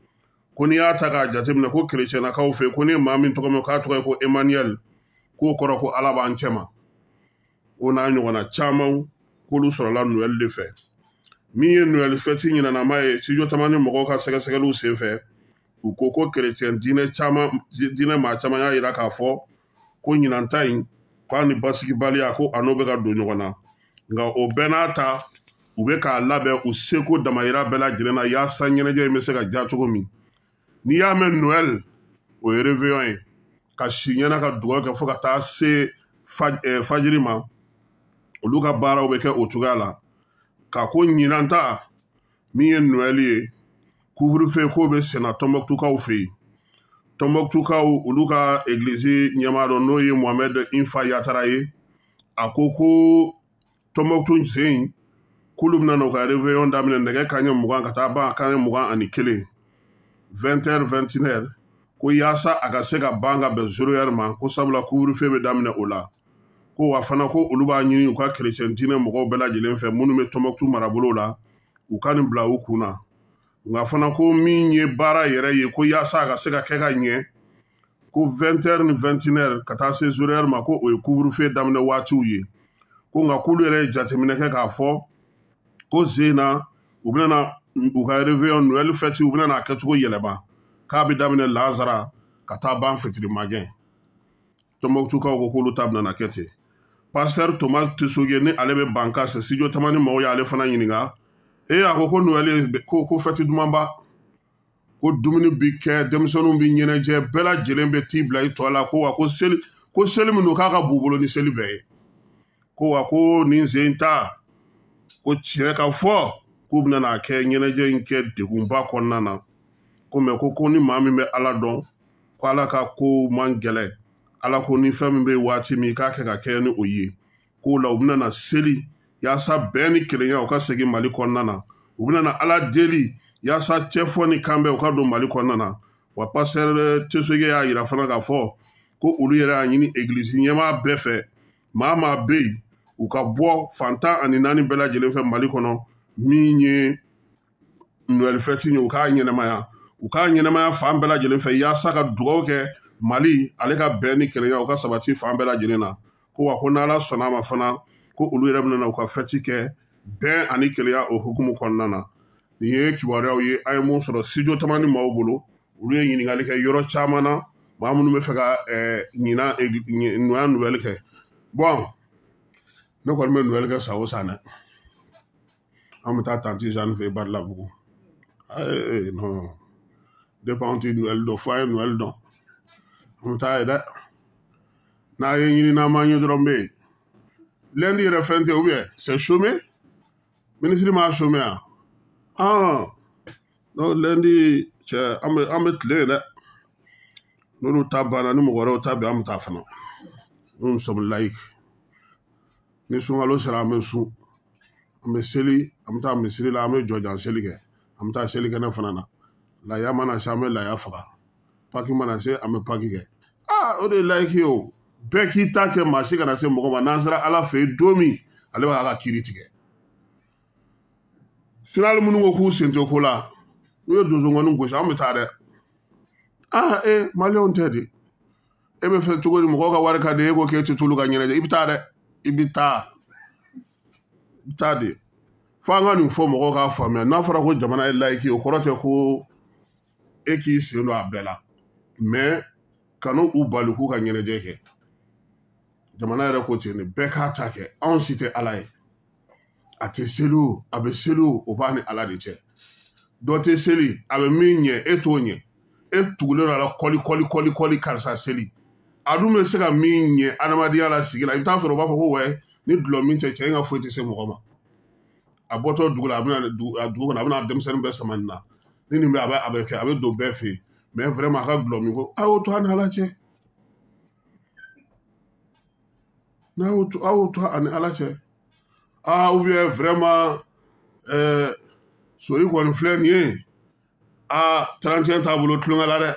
Ko n'i y'a ta k'a jateminɛ, ko kerecɛnnakaw fɛ, ko ni ye maa min tɔgɔ mɛn k'a tɔgɔ ye ko Emmanuel, k'o kɔrɔ ko Ala b'an cɛ ma. O n'a ɲɔgɔnna caman, k'olu sɔrɔla Noël de fɛ. Min ye Noël fête ɲinanama ye, Studio Tamani mɔgɔw ka sɛgɛsɛgɛliw senfɛ, u ko ko kerecɛn diinɛ caman, diinɛ maa caman y'a yira k'a fɔ ko ɲinan ta in, k'a ni basigibaliya, ko a n'o bɛ ka don ɲɔgɔn na. Nka o bɛɛ n'a ta, u bɛ k'a labɛn u seko damayira bɛɛ lajɛlen na, yaasa ɲɛnajɛ in bɛ se ka diya cogo min. N'i y'a mɛn Noël, o ye réveillon ye, ka si ɲɛna ka dugawu kɛ fo ka taa se fajiri ma. Olu ka baaraw bɛ kɛ o cogoya la. K'a ko ɲinan ta min ye Noël ye, couvre-feu k'o bɛ senna Tɔnbɔkutukaw fɛ yen. Tɔnbɔkutukaw olu ka egilizi ɲɛmaa dɔ n'o ye Mohamed Infa Yatara ye, a ko ko Tɔnbɔkutu sen k'olu bɛna n'u ka réveillon daminɛ nɛgɛ kanɲɛ 20 ka taa ban kanɲɛ 21, 20 heures 21 heures, ko yaasa a ka se ka ban ka bɛn 0 heure ma, ko sabula couvre-feu bɛ daminɛ o la. Ko wa fana ko olu b'a ɲini u ka chrétien diinɛ mɔgɔw bɛɛ lajɛlen fɛ minnu bɛ Tɔnbɔkutu marabolo la, u ka nin bila u kun na. Nka fana ko min ye baara yɛrɛ ye, ko yaasa a ka se ka kɛ ka ɲɛ, ko 20 heures ni 21 heures ka taa se 0 heure ma, ko o ye couvre-feu daminɛ waatiw ye. Ko nka k'olu yɛrɛ ye jateminɛ kɛ k'a fɔ ko sen na u bɛna u ka réveillon Noël fête, u bɛna n'a kɛcogo yɛlɛma, k'a bɛ daminɛ lazara ka taa ban fitiri magɛn. Tɔnbɔkutukaw ko k'olu ta bɛna kɛ ten. Pasteur Thomas Tesoge ni ale bɛ Bankasi, Studio Tamani mɔgɔw y'ale fana ɲininka. E a ko ko Noël ko fête dumanba, ko dumuni bi kɛ, denmisɛnninw bi ɲɛnajɛ, bɛɛ lajɛlen bɛ t'i bila i tɔ la, ko wa ko seli min don k'a ka b'u bolo ni seli bɛɛ ye. Ko wa ko nin sen ta, ko tiɲɛ ka fɔ k'u bɛna n'a kɛ ɲɛnajɛ in kɛ degunba kɔnɔna na. Ko mɛ ko ni maa min bɛ Ala dɔn, ko Ala ka ko man gɛlɛn, Ala ko ni fɛn min bɛ waati min i k'a kɛ ka kɛɲɛ ni o ye. K'o la u bɛna na seli yaasa bɛn ni kelenya u ka segin Mali kɔnɔna na. U bɛna na Ala deli yaasa cɛfɔ ni kanbɛn u ka don Mali kɔnɔna na. Wa pasteur Tesoge y'a yira fana k'a fɔ ko olu yɛrɛ y'a ɲini egilizi ɲɛmaa bɛɛ fɛ, maa maa bɛ yen u ka bɔ fan 14 bɛɛ lajɛlen fɛ Mali kɔnɔ, min ye Noël fête ye, u k'a ɲɛnamaya, u k'a ɲɛnamaya fan bɛɛ lajɛlen fɛ yaasa ka dugawu kɛ Mali ale ka bɛn ni kelenya u ka sabati fan bɛɛ lajɛlen na. Ko wa ko n'Ala sɔnna a ma fana, ko olu yɛrɛ bɛna u ka fête kɛ bɛn ani kelenya o hukumu kɔnɔna na. Nin ye kibaruyaw ye an ye mun sɔrɔ Studio Tamani maaw bolo. Olu ye ɲininkali kɛ yɔrɔ caman na, maa minnu bɛ fɛ ka ɲinan Noël kɛ. Bon, ne kɔni bɛ Noël kɛ san o san dɛ. An bɛ taa tanti Jeanne fɛ yen Barilabugu. Non, depuis anw tɛ Noël dɔn, fo an ye Noël dɔn. An bɛ taa yen dɛ. N'a ye ɲini n'an m'an ye dɔrɔn bɛ yen. Lundi yɛrɛ fɛn tɛ, ou bien c'est chômé? Ministre m'a chômé yan. Ah, non, lundi cɛ an bɛ tile yen dɛ. N'olu ta banna ni mɔgɔ wɛrɛw ta bɛ, an bɛ taa fana. Nous sommes laïcs. Ni sunkalo sera an bɛ sun. An bɛ seli, an bɛ taa misiri la, an bɛ jɔjan seli kɛ. An bɛ taa selikɛnɛ fana na. Laya mana se, an bɛ laya faga. Paki mana se, an bɛ paki kɛ. Ah, o de ye laïque ye o. Bɛɛ k'i ta kɛ, maa si kana se mɔgɔ ma. N'an sera Ala fɛ yen don min, ale b'a ka kiiri tigɛ. Finali minnu ko k'u sen tɛ ko la, n'u ye donsongɔnni gosi, an bɛ taa dɛ. Ah, maliyɛnw tɛ de. E bɛ fɛ cogo di mɔgɔw ka wari ka di e ko k'e tɛ t'olu ka ɲɛnajɛ, i bɛ taa dɛ. I bɛ taa. I bɛ taa de. Fo an ka nin fɔ mɔgɔw k'a faamuya. N'a fɔra ko jamana ye laïque ye, o kɔrɔ tɛ ko e k'i sen don a bɛɛ la. Mais kan'u u bali k'u ka ɲɛnajɛ kɛ. Jamana yɛrɛ ko ten de, bɛɛ k'a ta kɛ. Anw si tɛ Ala ye. A tɛ seli o, a bɛ seli o, o b'a ni Ala de cɛ. Dɔ tɛ seli, a bɛ min ɲɛ, e t'o ɲɛ. E tugulen don a la kɔli kɔli kɔli kɔli karisa seli. A dun bɛ se ka min ɲɛ adamadenya la sigi la, i bɛ taa sɔrɔ u b'a fɔ ko wɛ, ni dulɔ min tɛ, cɛ in ka foyi tɛ se mɔgɔ ma. A bɔtɔ dugu la, a bɛna dugu kɔnɔ, a bɛna denmisɛnnin bɛɛ sama nin na. Ni nin bɛ, a bɛ kɛ, a bɛ don bɛɛ fɛ yen. Mais vraiment a ka dulɔ min ko, a y'o to a ni Ala cɛ. N'a y'o to, a y'o to a ni Ala cɛ. Ah, ou bien vraiment, sori kɔni filɛ nin ye. Ah, 31 t'a bolo tulonkɛ la dɛ.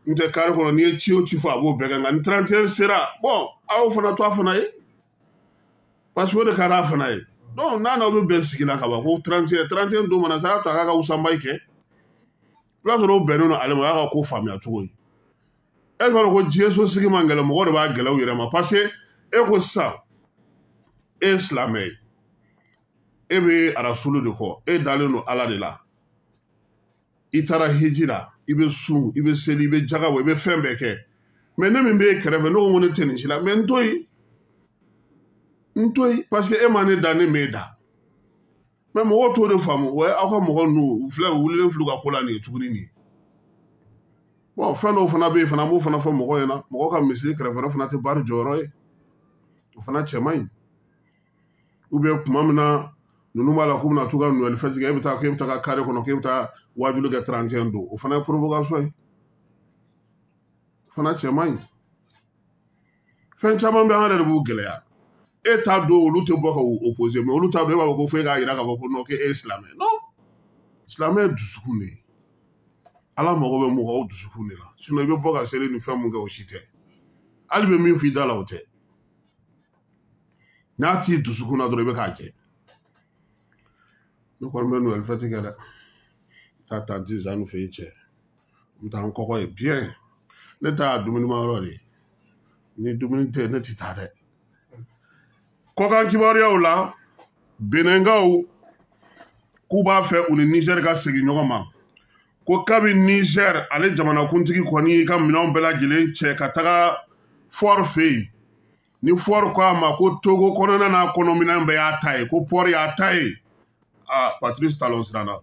N tɛ kari kɔnɔ, n'i ye ci o ci fɔ, a b'o bɛɛ kɛ. Nka ni 31 sera, bon, a y'o fana to a fana ye. Parce que o de ka d'a fana ye. Donc n'a n'aw bɛ bɛn sigi la ka ban ko 31 don mana se, a y'a ta k'a ka wusanba kɛ. I b'a sɔrɔ o bɛnnen don ale ma, o y'a ka ko faamuya cogo ye. E b'a dɔn ko diɲɛ so sigi man gɛlɛn, mɔgɔ de b'a gɛlɛya u yɛrɛ ma. Parce que e ko sisan, e ye silamɛ ye, e bɛ arasulu de kɔ, e dalen don Ala de la. I taara hiji la, i bɛ sun, i bɛ seli, i bɛ jaga bɔ, i bɛ fɛn bɛɛ kɛ. Mais ne min bɛ e kɛrɛfɛ, ne ko ko ne tɛ nin si la, mais n to yen. N to yen, parce que e ma ne da, ne m'e da. Mais mɔgɔw t'o de faamu. O ye aw ka mɔgɔ ninnu, u filɛ, u wulilen filɛ u ka ko la nin ye tuguni nin ye. Bon, fɛn dɔw fana bɛ yen fana, an b'o fana fɔ mɔgɔw ɲɛna. Mɔgɔw ka misiri kɛrɛfɛ fana tɛ baari jɔyɔrɔ ye. O fana cɛ man ɲi. Ou bien tuma min na Ninnu b'a la k'u bɛna t'u ka Noël fête kɛ, e bɛ taa k'e bɛ taa carré kɔnɔ k'e bɛ taa wajuli kɛ 31 don, o fana ye provocation ye, o fana cɛ man ɲi. Fɛn caman bɛ an yɛrɛ de b'u gɛlɛya. E t'a dɔn olu tɛ bɔ ka u opposer, mais olu t'a dɔn e b'a fɔ ko fo e k'a jira k'a fɔ ko non k'e ye silamɛ. Non, silamɛ ye dusukun de ye. Ala mago bɛ mɔgɔw dusukun de la. Sinon i bɛ bɔ ka seli ni fɛn mun kɛ o si tɛ. Hali bɛ min f'i da la o tɛ. N'a t'i dusukun na dɔrɔn i bɛ k'a jɛ. Ne kɔni bɛ Noël fête kɛ dɛ. Taa tanti Zanu fɛ yen cɛ. N bɛ taa n kɔkɔ ye bien. Ne ta y'a dumunimayɔrɔ de ye. Ni dumuni tɛ yen ne tɛ taa dɛ. Kɔkan kibaruyaw la, Benɛnkaw k'u b'a fɛ u ni Niger ka segin ɲɔgɔn ma. Ko kabi Niger ale jamanakuntigi kɔni y'i ka minɛnw bɛɛ lajɛlen cɛ ka taga Faure fɛ yen. Ni Faure ko a ma ko Togo kɔnɔna n'a kɔnɔminɛn bɛɛ y'a ta ye, ko port y'a ta ye. Aa, Patrice Talon siranna.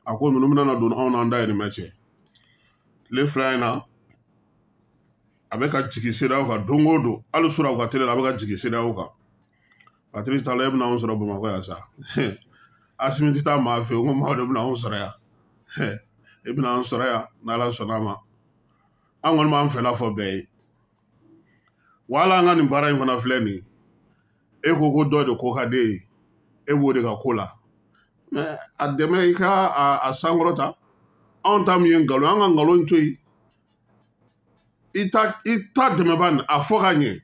A ko ninnu bɛna na don anw n'an dayirimɛ cɛ. Tile 2 in na, a bɛ ka jigin CEDEAO kan don o don, hali sura u ka télé la a bɛ ka jigin CEDEAO kan. Patrice Talon e bɛna anw sɔrɔ Bamakɔ yan sa. Asimi tɛ taa maa fɛ yen, ko maaw de bɛna anw sɔrɔ yan. E bɛna anw sɔrɔ yan n'Ala sɔnna a ma. An kɔni b'an fɛla fɔ bɛɛ ye. Wala an ka nin baara in fana filɛ nin ye. E ko ko dɔ de ko ka d'e ye, e b'o de ka ko la. Mais a dɛmɛ i ka a sankɔrɔta. Anw ta min ye nkalon, an ka nkalon to yen. I ta dɛmɛba nin, a fɔ ka ɲɛ,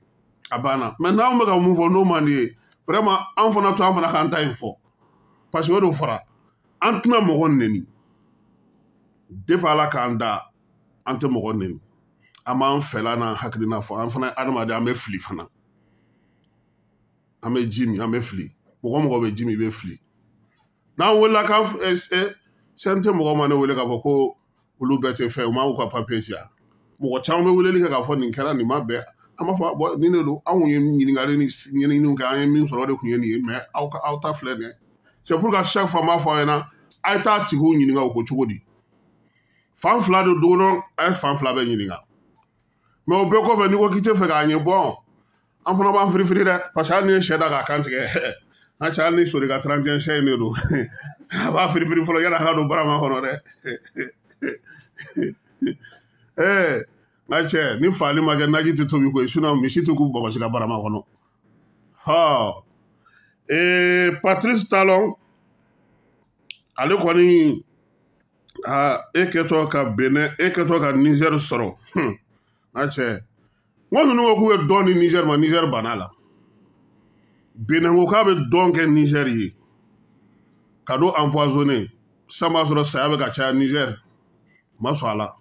a banna. Mais n'anw bɛ ka mun fɔ n'o man di ye, vraiment an fana to an fana k'an ta in fɔ. Parce que o de fɔra, an tɛna mɔgɔ neni. Depuis Ala k'an da, an tɛ mɔgɔ neni. An b'an fɛla n'an hakilina fɔ, an fana ye adamaden, an bɛ fili fana. An bɛ ji min, an bɛ fili. Mɔgɔ mɔgɔ bɛ ji min, i bɛ fili. N'an wulila k'an CNT mɔgɔ ma ne wele k'a fɔ ko olu bɛɛ tɛ fɛn, u m'u ka papiye ci yan. Mɔgɔ caman bɛ weleli kɛ k'a fɔ nin kɛra, nin ma bɛn. An b'a fɔ bɔn nin de don, anw ye ɲininkali ni ɲɛɲininiw kɛ, an ye min sɔrɔ o de tun ye nin ye, mais aw ka aw ta filɛ nin ye. C'est pour que chaque fois n b'a fɔ aw ɲɛna, a ye taa tigiw ɲininka o ko cogo di. Fan 2 de don dɔrɔn, a ye fan 2 bɛɛ ɲininka. Mais o bɛɛ kɔfɛ, n'i ko k'i tɛ fɛ k'a ɲɛ bɔn, an fana b'an firifiri dɛ, parce que hali n'i ye sɛ da k'a kan tigɛ, an cɛ hali ni sori ka 31 sɛ in de don, a b'a firifiri fɔlɔ yanni a ka don barama kɔnɔ dɛ. N ka cɛ, ni faali ma kɛ naji tɛ tobi koyi, sinon misi tɛ k'u bɔgɔsi ka barama kɔnɔ. Ha, Patrice Talon, ale kɔni, e kɛtɔ ka Benin, e kɛtɔ ka Niger sɔrɔ. N ka cɛ, n ko ninnu ko k'u bɛ dɔn ni Niger ma, Niger banna la. Benin ko k'a bɛ dɔn kɛ Niger ye, ka don empoisonné, sisan b'a sɔrɔ saya bɛ ka caya Niger, ma sɔn a la.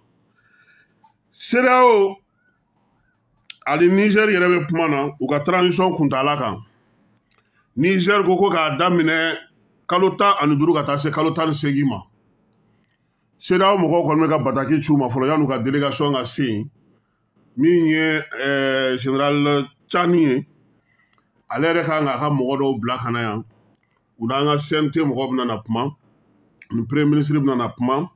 CEDEAO ani Niger yɛrɛ bɛ kuma na u ka transition kuntaala kan. Niger ko ko k'a daminɛ kalo 15 ka taa se kalo 18 ma. CEDEAO mɔgɔw kɔni bɛ ka bataki ci u ma fɔlɔ yan'u ka délégation ka se yen. Min ye général Tchani ye, ale yɛrɛ kan k'a ka mɔgɔ dɔw bila ka na yan. U n'an ka CNT mɔgɔw bɛna na kuma, ni premier ministre bɛna na kuma,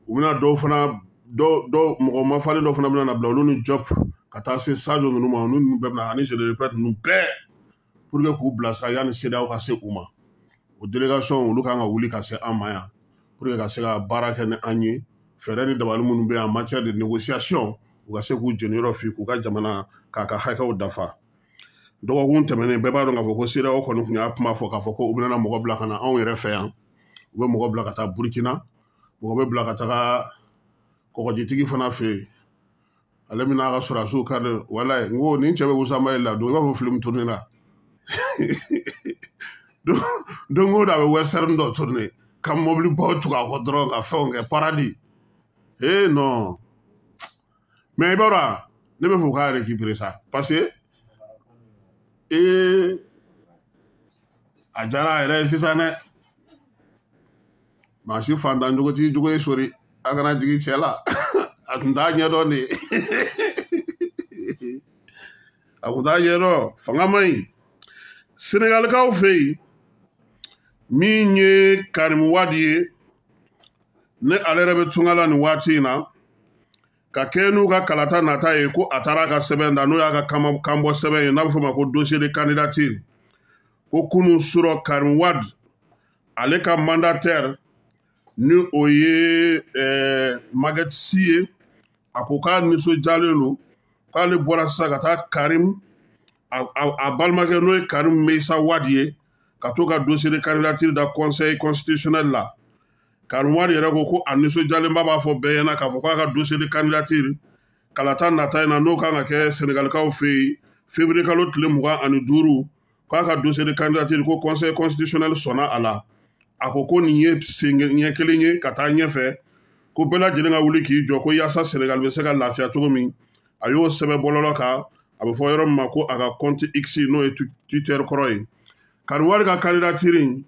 u bɛna dɔw fana, dɔw, dɔw, mɔgɔ mafalen dɔw fana bɛna na bila olu ni Diop ka taa se Sadio ninnu ma, olu ninnu bɛɛ bɛna ani je le répète ninnu bɛɛ pour que k'u bilasira yanni CEDEAO ka se u ma. O délégation olu kan ka wuli ka se an ma yan pour que ka se ka baara kɛ ni an ye, fɛɛrɛ ni dabali minnu bɛ yan en matière de négociation, u ka se k'u jeniyɔrɔ fi k'u ka jamana k'a ka hakɛw dafa. Dɔgɔkun tɛmɛnen bɛɛ b'a dɔn k'a fɔ ko CEDEAO kɔni tun y'a kuma fɔ k'a fɔ ko u bɛna mɔgɔ bila ka na anw yɛrɛ fɛ yan, u bɛ mɔgɔ bila ka taa Burkina, mɔgɔ bɛ bila ka taga kɔgɔjitigi fana fɛ yen, ale bɛna a ka sɔrɔdasiw kari. Walayi, n ko nin cɛ bɛ Wusama la don, i b'a fɔ film tourné la. Don o don a bɛ western dɔ tourné ka mɔbilibaw tugu a kɔ dɔrɔn ka fɛnw kɛ paradis. Eh non, mais i b'a dɔn ne bɛ fɛ u k'a récupérer ça parce que a diyara a yɛrɛ ye sisan dɛ. Maa si fantan jogo t'i jogo ye sori, a kana jigin cɛ la. A tun t'a ɲɛdɔn de, a tun t'a ɲɛdɔn, fanga man ɲi. Senegalikaw fɛ yen, min ye Karim Wade ye, ne ale yɛrɛ bɛ tunga la nin waati in na, ka kɛ n'u ka kalata nata ye, ko a taara a ka sɛbɛn da, n'o y'a ka kanbɔ sɛbɛn ye, n'a bɛ f'o ma ko dossier de candidature, Ko kunun surɔ Karim Wade, ale ka mandataire ni o ye Maguette Sy ye, a ko k'a nisɔndiyalen don, k'ale bɔra sisan ka taa Karim a balimakɛ n'o ye Karim Meïssa Wade ye, ka to ka dossier de candidature da conseil constitutionnel la. Karim Wade yɛrɛ ko ko a nisɔndiyalenba b'a fɔ bɛɛ ɲɛna k'a fɔ k'a ka dossier de candidature kalata nata in na, n'o kan ka kɛ Senegalikaw fɛ yen février kalo tile 25, k'a ka dossier de candidature ko conseil constitutionnel sɔnna a la. A ko ko nin ye sen ɲɛ kelen ye ka taa ɲɛfɛ, ko bɛɛ lajɛlen ka wuli k'i jɔ ko yaasa Senegal bɛ se ka lafiya cogo min. A y'o sɛbɛn bɔlɔlɔ kan, a bɛ fɔ yɔrɔ min ma ko a ka compte X, n'o ye Twitter kɔrɔ ye. Karim Wade ka candidature in,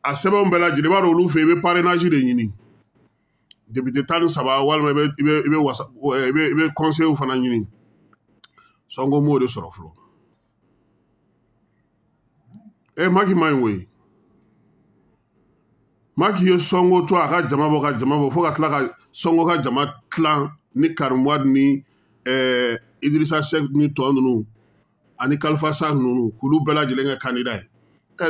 a sɛbɛnw bɛɛ lajɛlen, i b'a dɔn olu fɛ yen, i bɛ parrainage de ɲini, député 13, walima i bɛ wasa, i bɛ conseil fana ɲini. Sonko m'o de sɔrɔ fɔlɔ. Macky ma ɲi koyi. Macky ye Sonko to a ka jama bɔ, ka jama bɔ, fo ka tila ka Sonko ka jama tilan ni Karim Wade ni Idrissa Seck ni tɔ ninnu ani Khalifa Sall ninnu, k'olu bɛɛ lajɛlen kɛ candidat ye.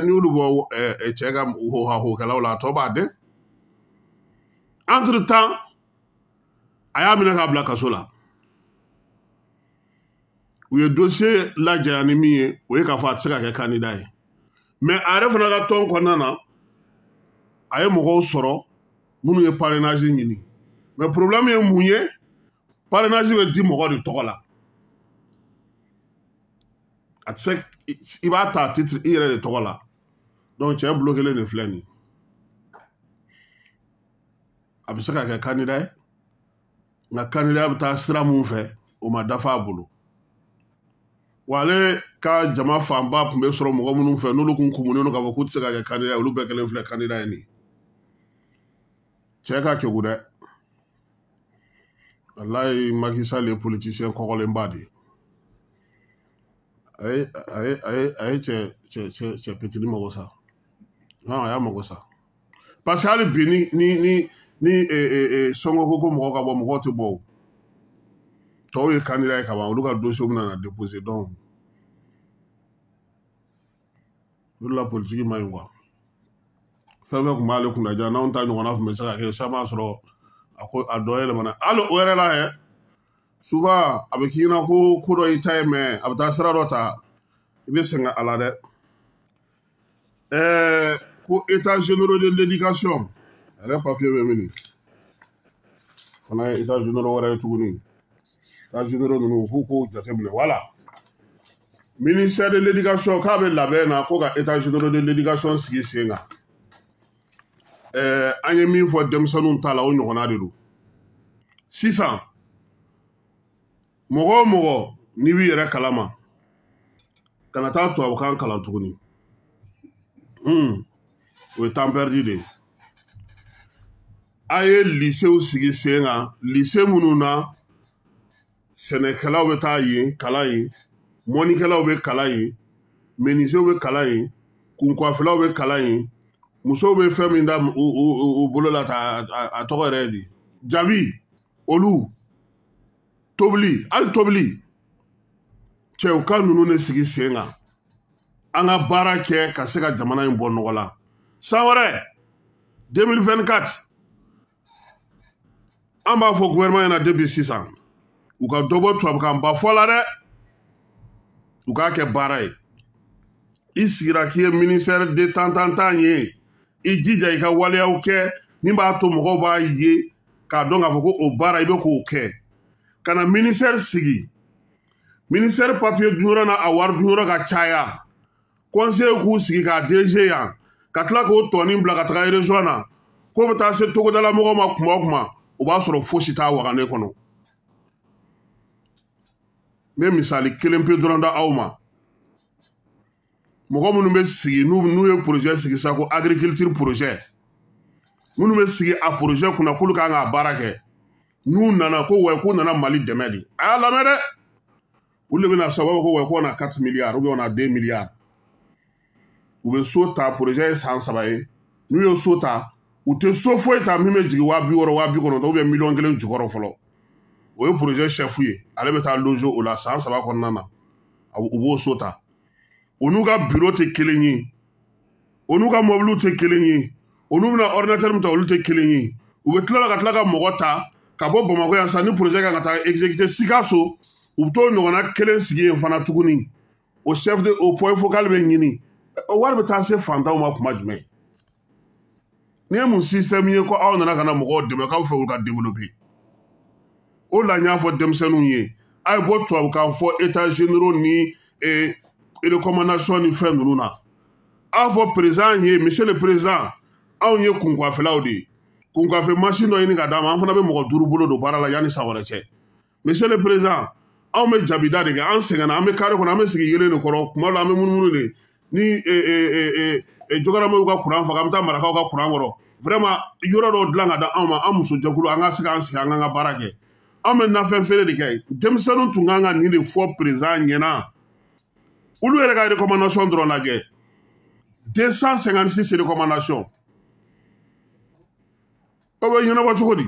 N'i y'olu bɔ cɛ ka hohahokɛlaw la, a tɔ b'a dɛn. Entre temps, a y'a minɛ k'a bila kaso la. U ye dossier lajanya ni min ye, o ye k'a fɔ a tɛ se ka kɛ candidat ye. Mais a yɛrɛ fana ka tɔn kɔnɔna na, a ye mɔgɔw sɔrɔ minnu ye parrainage ɲini. Mais problème ye mun ye? Parrainage bɛ di mɔgɔ de tɔgɔ la. A tɛ se, i b'a ta titre i yɛrɛ de tɔgɔ la. Donc cɛ bloqué de filɛ nin ye. A bɛ se ka kɛ candidat ye, nka candidat bɛ taa sira mun fɛ, o ma dafa a bolo. Wa ale ka jama fanba tun bɛ sɔrɔ mɔgɔ minnu fɛ, n'olu kun kumunen don k'a fɔ k'u tɛ se ka kɛ candidat ye, olu bɛɛ kɛlen filɛ candidat ye nin ye. Cɛ ka kegu dɛ. Walayi, Macky Sall ye politicien kɔgɔlenba de ye. A ye cɛ petini mago sa. Non, a y'a mago sa. Parce que hali bi ni Sonko ko ko mɔgɔ ka bɔ, mɔgɔw tɛ bɔ o. Tɔw ye candidat ye ka ban, olu ka dossier bɛna na déposer. Donc o de la politique man ɲi quoi. Fɛn fɛn tun b'ale kunna ja, n'anw ta ɲɔgɔnna tun bɛ se ka kɛ sisan, b'a sɔrɔ a ko a dɔ yɛlɛmana. Hali o yɛrɛ la yɛ, souvent a bɛ k'i ɲɛna ko ko dɔ y'i ta ye, mais a bɛ taa sira dɔ ta, i bɛ sɛgɛn a la dɛ. Ko état généraux de l'éducation a yɛrɛ papier bɛ min fana ye état généraux wɛrɛ ye tuguni. État généraux ninnu, k'u k'o jateminɛ. Voilà, ministère de l'éducation k'a bɛ labɛn na ko ka état généraux de l'éducation sigi sen kan. An ye min fɔ denmisɛnninw ta la, o ɲɔgɔnna de don. Sisan mɔgɔ o mɔgɔ n'i b'i yɛrɛ kalama, kana taa tubabukan kalan tuguni. O ye temps perdu de ye. A ye lycéew sigi sen kan, lycée minnu na sɛnɛkɛlaw bɛ taa yen kalan yen, mɔnikɛlaw bɛ kalan yen, menuisiers bɛ kalan yen, kunkuwafilaw bɛ kalan yen, musow bɛ fɛn min da u bolo la ta, a tɔgɔ yɛrɛ ye di, jabi, olu tobili, hali tobili cɛw ka ninnu de sigi sen kan. An ka baara kɛ ka se ka jamana in bɔ nɔgɔ la. San wɛrɛ 2024, an b'a fɔ gouvernement ɲɛna depuis sisan, u ka dɔ bɔ tubabukan ba fɔ la dɛ, u k'a kɛ baara ye. I sigira k'i ye ministère de tantantan ye, i jija i ka waleyaw kɛ min b'a to mɔgɔw b'a ye k'a dɔn k'a fɔ ko o baara i bɛ k'o kɛ. Ka na ministère sigi, ministère papier dunyɔrɔ n'a a wari dunyɔrɔ ka caya, conseiller k'u sigi k'a DG yan, ka tila k'o tɔnin bila ka taga région na, k'o bɛ taa se togodala mɔgɔw ma kuma o kuma, o b'a sɔrɔ fosi t'a wagane kɔnɔ. N bɛ misali kelen pe dɔrɔn da aw ma. Mɔgɔ minnu bɛ sigi, n'u ye projet sigi sa ko agriculture projet, minnu bɛ sigi a projet kunna k'olu kan k'a baara kɛ, n'u nana ko wa k'u nana Mali dɛmɛ de, a y'a lamɛn dɛ, olu de bɛna sababu ko wa ko on a 4 milliards ou bien on a 2 milliards. U bɛ so ta, projet ye san 3 ye, n'u ye so ta, u tɛ so foyi ta min bɛ jigin 60 000, 90 000 ou bien 1 million jukɔrɔ fɔlɔ. O ye projet chef ye, ale bɛ taa loger o la san 3 kɔnɔna na, u b'o so ta. O n'u ka bureau tɛ kelen ye, o n'u ka mɔbiliw tɛ kelen ye, o n'u bɛna ordinateur min ta, olu tɛ kelen ye. U bɛ tila ka tila ka mɔgɔ ta ka bɔ Bamakɔ yan sisan, ni projet kan ka taa exécuter Sikaso, u bɛ t'o ɲɔgɔnna kelen sigi yen fana tuguni. O chef de o point focal bɛ ɲini, o wari bɛ taa se fantanw ma kuma jumɛn? Ni ye mun système ye ko aw nana ka na mɔgɔw dɛmɛ k'aw fɛ u ka développer? O la n y'a fɔ denmisɛnninw ye, a ye bɔ tubabukan fɔ états généraux ni recommandation ni fɛn ninnu na. A fɔ président ye, monsieur le président, anw ye kunkwafɛlaw de ye, kunkwafɛ machine dɔ ɲini ka d'an ma, an fana bɛ mɔgɔ 5 bolo don baara la yanni san wɛrɛ cɛ. Monsieur le président, anw bɛ jabida de kɛ, an sɛgɛnna, an bɛ carré kɔnɔ, an bɛ sigi yelen de kɔrɔ, kuma dɔ la an bɛ munumunu de ni jogaramaw ka kuran faga, an bɛ taa marakaw ka kuran kɔrɔ. Vraiment, yɔrɔ dɔw dilan ka di anw ma, an musojɛkulu, an ka se k'an sigi an k'an ka baara kɛ. Anw bɛ nafɛn feere de kɛ. Denmisɛnninw tun kan ka nin de fɔ président ɲɛna. Olu yɛrɛ ka recommandation dɔrɔn lajɛ, 256 recommandation, o bɛ ɲɛnabɔ cogo di?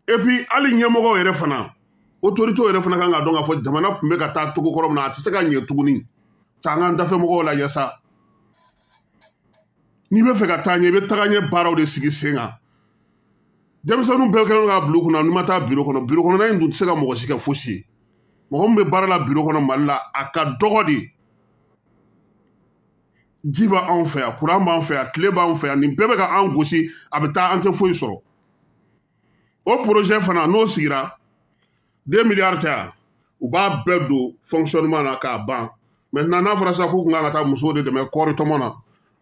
Et puis hali ɲɛmɔgɔw yɛrɛ fana, autorités yɛrɛ fana kan ka dɔn k'a fɔ jamana tun bɛ ka taa cogo kɔrɔ min na, a tɛ se ka ɲɛ tuguni. K'an k'an dafɛ mɔgɔw lajɛ sa. N'i bɛ fɛ ka taa ɲɛ, i bɛ taga ɲɛ baaraw de sigi sen kan. Denmisɛnninw bɛɛ kɛlen don k'a bila u kunna n'i ma taa biro kɔnɔ, biro kɔnɔna in dun tɛ se ka mɔgɔ si kɛ fosi ye. Mɔgɔ min bɛ baara la biro kɔnɔ Mali la, a ka dɔgɔ de. Ji b'anw fɛ yan, kuran b'an fɛ yan, tile b'anw fɛ yan, nin bɛɛ bɛ ka an gosi, a bɛ taa an tɛ foyi sɔrɔ. O projet fana n'o sigira, 2 milliards tɛ yan, u b'a bɛɛ don fonctionnement na k'a ban. Maintenant n'a fɔra sisan k'u kun kan ka taa musow de dɛmɛ kɔɔri tɔmɔ na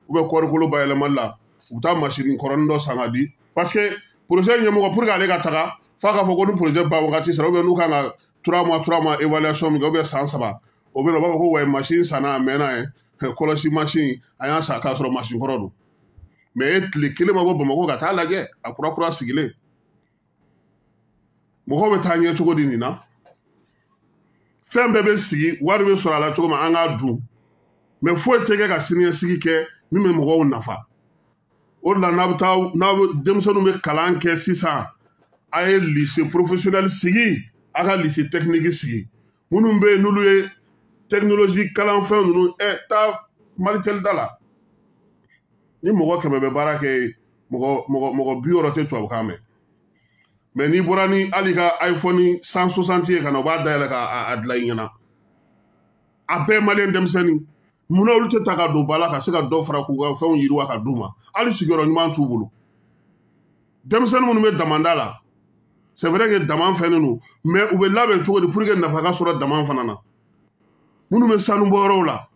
ou bien kɔɔrikolo bayɛlɛmali la, u bɛ taa machine kɔrɔnin dɔ san ka di, parce que projet ɲɛmɔgɔ, pour que ale ka taga f'a k'a fɔ ko ni projet ban wagati sera, ou bien n'u kan ka 3 mois 3 mois évaluation min kɛ, ou bien san 3, o bɛ na, u b'a fɔ ko wa machine sanna a mɛnna ye, kɔlɔsi machine a y'a san k'a sɔrɔ machine kɔrɔ don. Mais e tile kelen ma bɔ Bamakɔ ka taa lajɛ, a kura kura sigilen. Mɔgɔw bɛ taa ɲɛ cogo di nin na? Fɛn bɛɛ bɛ sigi, wari bɛ sɔrɔ a la cogo min, an k'a dun, mais foyi tɛ kɛ ka siniɲɛsigi kɛ min bɛ mɔgɔw nafa. O de la n'a bɛ taa, n'a bɛ denmisɛnninw bɛ kalan kɛ sisan, a ye lycée professionnel sigi, a ka lycée technique sigi. Minnu bɛ yen n'olu ye technologie kalanfɛn ninnu, taa Malitel da la, ni mɔgɔ 100 bɛ baara kɛ, mɔgɔ 60 tɛ tubabukan mɛn. Mais n'i bɔra ni hali ka iPhone 160 ye ka na, u b'a dayɛlɛ k'a dilan i ɲɛna. A bɛɛ maliyɛn denmisɛnnin. Munna olu tɛ ta ka don ba la ka se ka dɔ fara k'u ka fɛnw yiriwa ka d'u ma? Hali sigiyɔrɔ ɲuman t'u bolo. Denmisɛnnin minnu bɛ damanda la, c'est vrai que dama fɛnnen don, mais u bɛ labɛn cogo di pour que nafa ka sɔrɔ dama fana na? Minnu bɛ sanu bɔyɔrɔw la,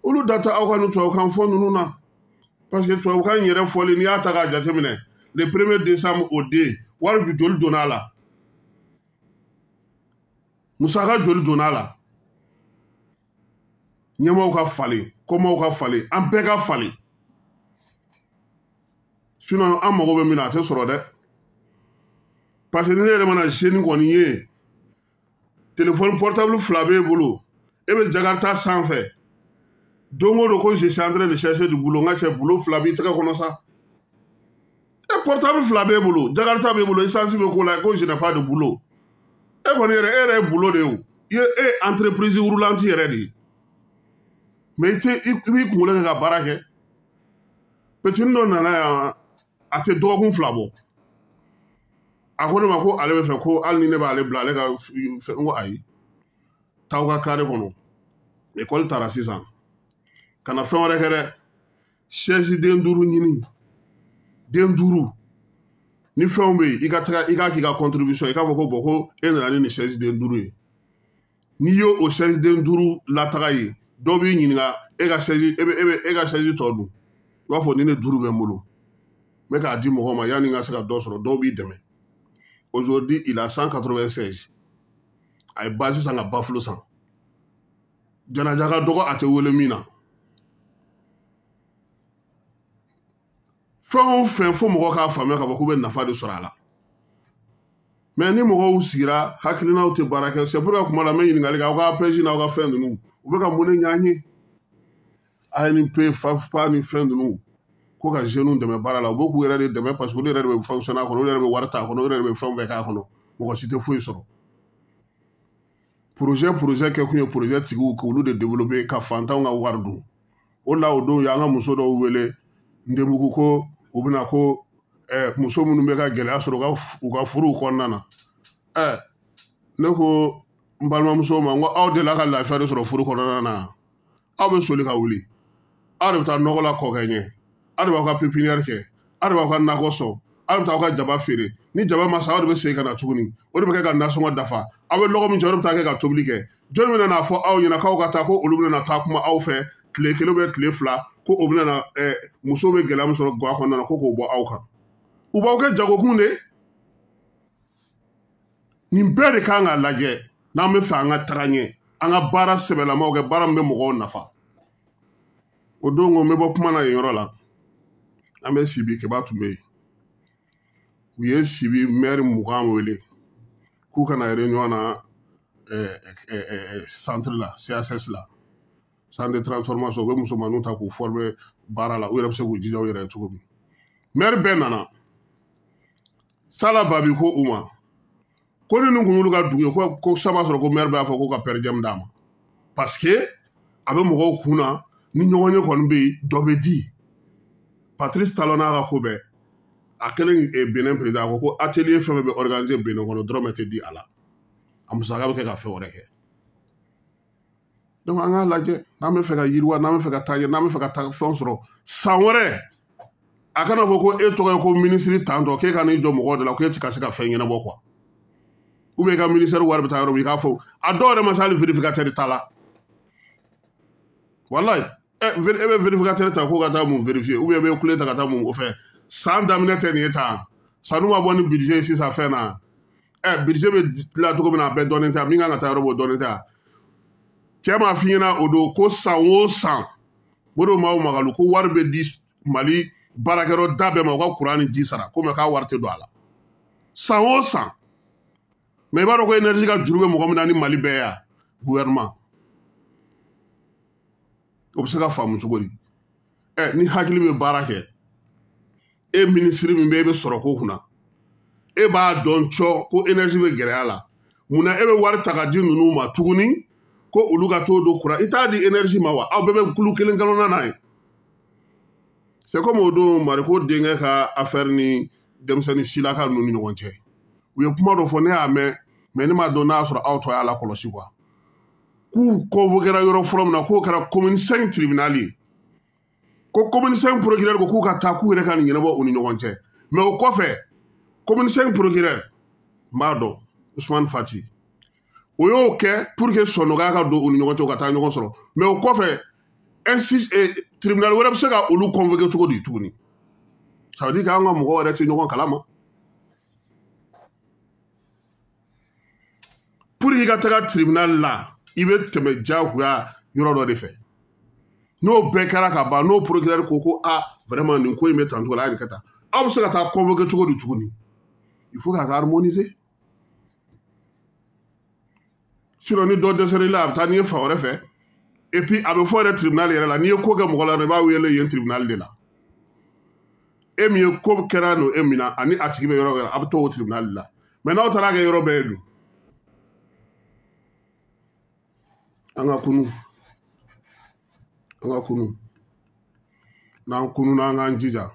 olu da tɛ aw ka nin tubabukan fɔ ninnu na, parce que tubabukan yɛrɛ fɔli, n'i y'a ta k'a jateminɛ, le 1er décembre au 2, wari joli donna a la, musaka joli donna a la? Ɲɛmaaw ka falen, kɔmaw ka falen, an bɛɛ ka falen, sinon an mago bɛ min na, a tɛ sɔrɔ dɛ. Parce que ni ne yɛrɛ mana jeune kɔni ye, téléphone portable 2 b'e bolo, e bɛ Jakarta sanfɛ don o don, ko je suis en train de chercher du boulot. N ka cɛ, boulot 2 b'i tɛgɛ kɔnɔ sa. E portable 2 b'e bolo, Jakarta b'e bolo, essence bɛ k'o la, ko je n'ai pas de boulot. E kɔni yɛrɛ, e yɛrɛ ye boulot de ye o, i ye e entreprise roulante yɛrɛ de ye, mais i tɛ i b'i kunkolo kɛ ka baara kɛ. Petini dɔ nana yan, a tɛ dɔgɔkun 2 bɔ, a ko ne ma ko ale bɛ fɛ ko hali ni ne b'ale bila ale ka fɛn. N ko ayi, t'aw ka carré kɔnɔ, ekɔli taara sisan, ka na fɛn wɛrɛ kɛ dɛ, chaise den 5 ɲini, den 5 ni fɛnw bɛ yen, i ka taga i k'a k'i ka contribution, i k'a fɔ ko bon, ko e nana ni nin chaise den 5 ye. N'i y'o o chaise den 5 lataga ye, dɔw b'i ɲininka e ka chaise, e bɛ e bɛ e ka chaise tɔ dun, i b'a fɔ ni ne 5 bɛ n bolo, n bɛ k'a di mɔgɔw ma yanni n ka se ka dɔ sɔrɔ, dɔw b'i dɛmɛ. Aujourd'hui il a 196, a ye basi san ka bafulu san, janaja ka dɔgɔ, a tɛ wele min na. Fɛn o fɛn fo mɔgɔ k'a faamuya k'a fɔ k'u bɛ nafa de sɔrɔ a la. Mais ni mɔgɔw sigira, hakilinaw tɛ baara kɛ. C'est pourquoi kuma la n bɛ ɲininkali kɛ aw ka APJ n'aw ka fɛn ninnu, u bɛ ka mun de ɲɛ an ye? ANP, FAFPA ni fɛn ninnu, ko ka jeunes dɛmɛ baara la, u b'o k'u yɛrɛ de dɛmɛ, parce que olu yɛrɛ de bɛ fonctionner a kɔnɔ, olu yɛrɛ de bɛ wari ta a kɔnɔ, olu yɛrɛ de bɛ fɛnw bɛɛ k'a kɔnɔ, mɔgɔ si tɛ foyi sɔrɔ. Projet kɛ kun ye projet tigiw k'olu de développer ka fantanw ka wari dun. O la o don y'an ka muso dɔw wele Ndenbugu ko u bɛna ko muso minnu bɛ ka gɛlɛya sɔrɔ u ka furuw kɔnɔna na. Ne ko n balimamuso ma n ko aw delila ka lafiya de sɔrɔ furu kɔnɔna na, aw bɛ soli ka wuli, aw de bɛ taa nɔgɔ la kɔkɛ ɲɛ, aw de b'aw ka pépinière kɛ, aw de b'aw ka nakɔ sɔn, aw de bɛ taa aw ka jaba feere, ni jaba ma sa aw de bɛ segin ka na tuguni, o de bɛ kɛ ka nasɔngɔ dafa, aw bɛ lɔgɔ min cɛ o de bɛ taa kɛ ka tobili kɛ. Jɔnni bɛna n'a fɔ aw ɲɛna k'aw ka taa ko olu bɛna taa kuma aw fɛ tile kelen bɛ tile fila ko o bɛna na musow bɛ gɛlɛya min sɔrɔ ga kɔnɔna na ko k'o bɔ aw kan. U b'aw kɛ jagokun de. Nin bɛɛ de kan ka lajɛ n'an bɛ fɛ an ka taga ɲɛ, an ka baara sɛbɛlamaw kɛ, baara min bɛ mɔgɔw nafa. O don ko n bɛ bɔ kuma na yen yɔrɔ la, an bɛ Sibi Keba tun bɛ yen. U ye Sibi maire 20 wele k'u ka na réunion na centre la, CASS la, centre de transformation. U bɛ musomaninw ta k'u former baara la, u yɛrɛ bɛ se k'u jija u yɛrɛ ye cogo min. Maire bɛɛ nana. Sala Babi ko u ma ko ni ninnu kun y'olu ka dugu ye ko saba sɔrɔ ko maire b'a fɔ ko ka per diem d'a ma, parce que a bɛ mɔgɔw kun na ni ɲɔgɔn ye kɔni bɛ yen, dɔ bɛ di. Patrice Talon n'a ka ko bɛɛ, a kɛlen Benin président a ko atelier fɛn fɛn bɛ organiser Benin kɔnɔ, dɔrɔmɛ tɛ di a la, a musaka bɛ kɛ ka fɛn wɛrɛ kɛ. Donc an k'a lajɛ, n'an bɛ fɛ ka yiriwa, n'an bɛ fɛ ka taa ɲɛ, n'an bɛ fɛ ka taa fɛn sɔrɔ san wɛrɛ, a kana fɔ ko e tɔgɔ ye ko minisiri tantɔ k'e ka n'i jɔ mɔgɔw de la k'e ti ka se ka fɛn ɲɛnabɔ quoi. Ou bien i ka ministère wari bɛ taa yɔrɔ min i k'a fɔ, a dɔw yɛrɛ ma se hali vérificateur ta la. Walayi, e bɛ vérificateur ta ko ka taa mun vérifier, ou bien e bɛ kule ta ka taa mun o fɛ. San daminɛ tɛ nin ye tan, sanu ma bɔ ni budget ye sisan fɛn na. Budget bɛ tila cogo min na a bɛɛ dɔnnen tɛ, min kan ka taa yɔrɔ b'o dɔnnen tɛ. Cɛ m'a f'i ɲɛna o don ko san o san, Modibo Mao Magalu ko wari bɛ di Mali baarakɛyɔrɔ da bɛɛ ma u ka kuran ni ji sara, ko mɛ k'a wari tɛ don a la san o san. Mais i b'a dɔn ko énergie ka juru bɛ mɔgɔ min na ni Mali bɛɛ yan, gouvernement. O bɛ se ka faamu cogo di? Ni hakili bɛ baara kɛ, e minisiri min bɛ e bɛ sɔrɔ ko kunna, e b'a dɔn cɔ ko énergie bɛ gɛlɛya la, munna e bɛ wari ta ka di ninnu ma tuguni ko olu ka t'o don kuran, i t'a di énergie ma wa? Aw bɛɛ bɛ kulu kelen kɔnɔna na ye. C'est comme o don Mariko denkɛ ka affaire ni denmisɛnnin silaka ninnu ni ɲɔgɔn cɛ. U ye kuma dɔ fɔ, ne y'a mɛn, mais ne m'a dɔn n'a y'a sɔrɔ aw tɔ y'a lakɔlɔsi quoi. K'u convoquera yɔrɔ fɔlɔ min na, k'o kɛra commune 5 tribunal ye. Ko commune 5 procureur ko k'u ka taa k'u yɛrɛ ka nin ɲɛnabɔ u ni ɲɔgɔn cɛ. Mais o kɔfɛ, commune 5 procureur, n b'a dɔn, Ousmane Fati, o y'o kɛ pour que sɔnɔgɔya ka don u ni ɲɔgɔn cɛ, u ka taa ɲɔgɔn sɔrɔ. Mais o kɔfɛ, tribunal wɛrɛ bɛ se ka olu convoquer cogo di tuguni? Ça veut dire k'an ka mɔgɔw yɛrɛ tɛ ɲɔgɔn kalama. Pour que i ka taga tribunal la, i bɛ tɛmɛ diyagoya yɔrɔ dɔ de fɛ. N'o bɛɛ kɛra ka ban, n'o procureur ko ko a vraiment nin ko in bɛ tan cogo la, a ye nin kɛ tan, aw bɛ se ka taa convoquer cogo di tuguni? Il faut k'a ka harmoniser. Sinon ni dɔ dɛsɛra i la, a bɛ taa n'i ye fan wɛrɛ fɛ. Et puis a bɛ fɔ yɛrɛ tribunal yɛrɛ la, n'i ye ko kɛ mɔgɔ la, i b'a wele yen tribunal de la. E min ye ko kɛra n'o e min na, ani a tigi bɛ yɔrɔ wɛrɛ, a bɛ t'o tribunal de la. Mais n'aw taara kɛ yɔrɔ bɛɛ ye dun? An ka kunu, an ka kunu. N'an kununa, an k'an jija,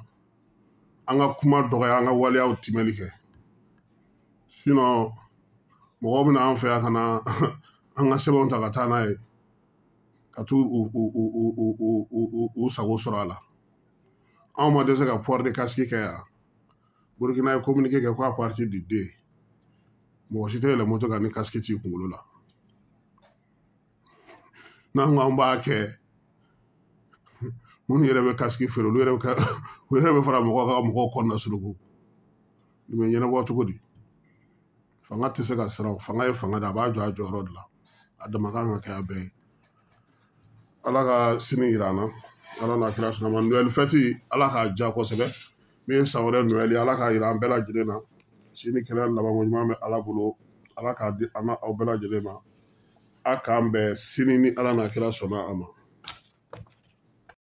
an ka kuma dɔgɔya, an ka waleyaw timɛli kɛ. Sinon mɔgɔw bɛna an fɛ yan ka na an ka sɛbɛnw ta ka taa n'a ye, ka t'u u sago sɔrɔ a la. Anw ma dɛsɛ ka port de casque kɛ yan. Burkina ye communiqué kɛ ko à partir du 2, mɔgɔ si tɛ yɛlɛ moto kan ni casque t'i kunkolo la. N'an ko an b'a kɛ, minnu yɛrɛ bɛ casque feere, olu yɛrɛ bɛ u yɛrɛ bɛ fara mɔgɔw kan ka mɔgɔw kɔnɔna suruku. Nin bɛ ɲɛnabɔ cogo di? Fanga tɛ se ka siran o. Fanga ye fanga de ye, a b'a jɔ a jɔyɔrɔ de la. A dama kan ka kɛ a bɛɛ ye. Ala ka sini yira an na. Ala n'a kira sɔnna ma. Noël fête, Ala k'a diya kosɛbɛ. Min ye san wɛrɛ Noël ye, Ala k'a yira an bɛɛ lajɛlen na. Sini kɛnɛya labanko ɲuman bɛ Ala bolo. Ala k'a di an n'aw bɛɛ lajɛlen ma. A k'an bɛn sini ni Ala n'a kira sɔnna a ma.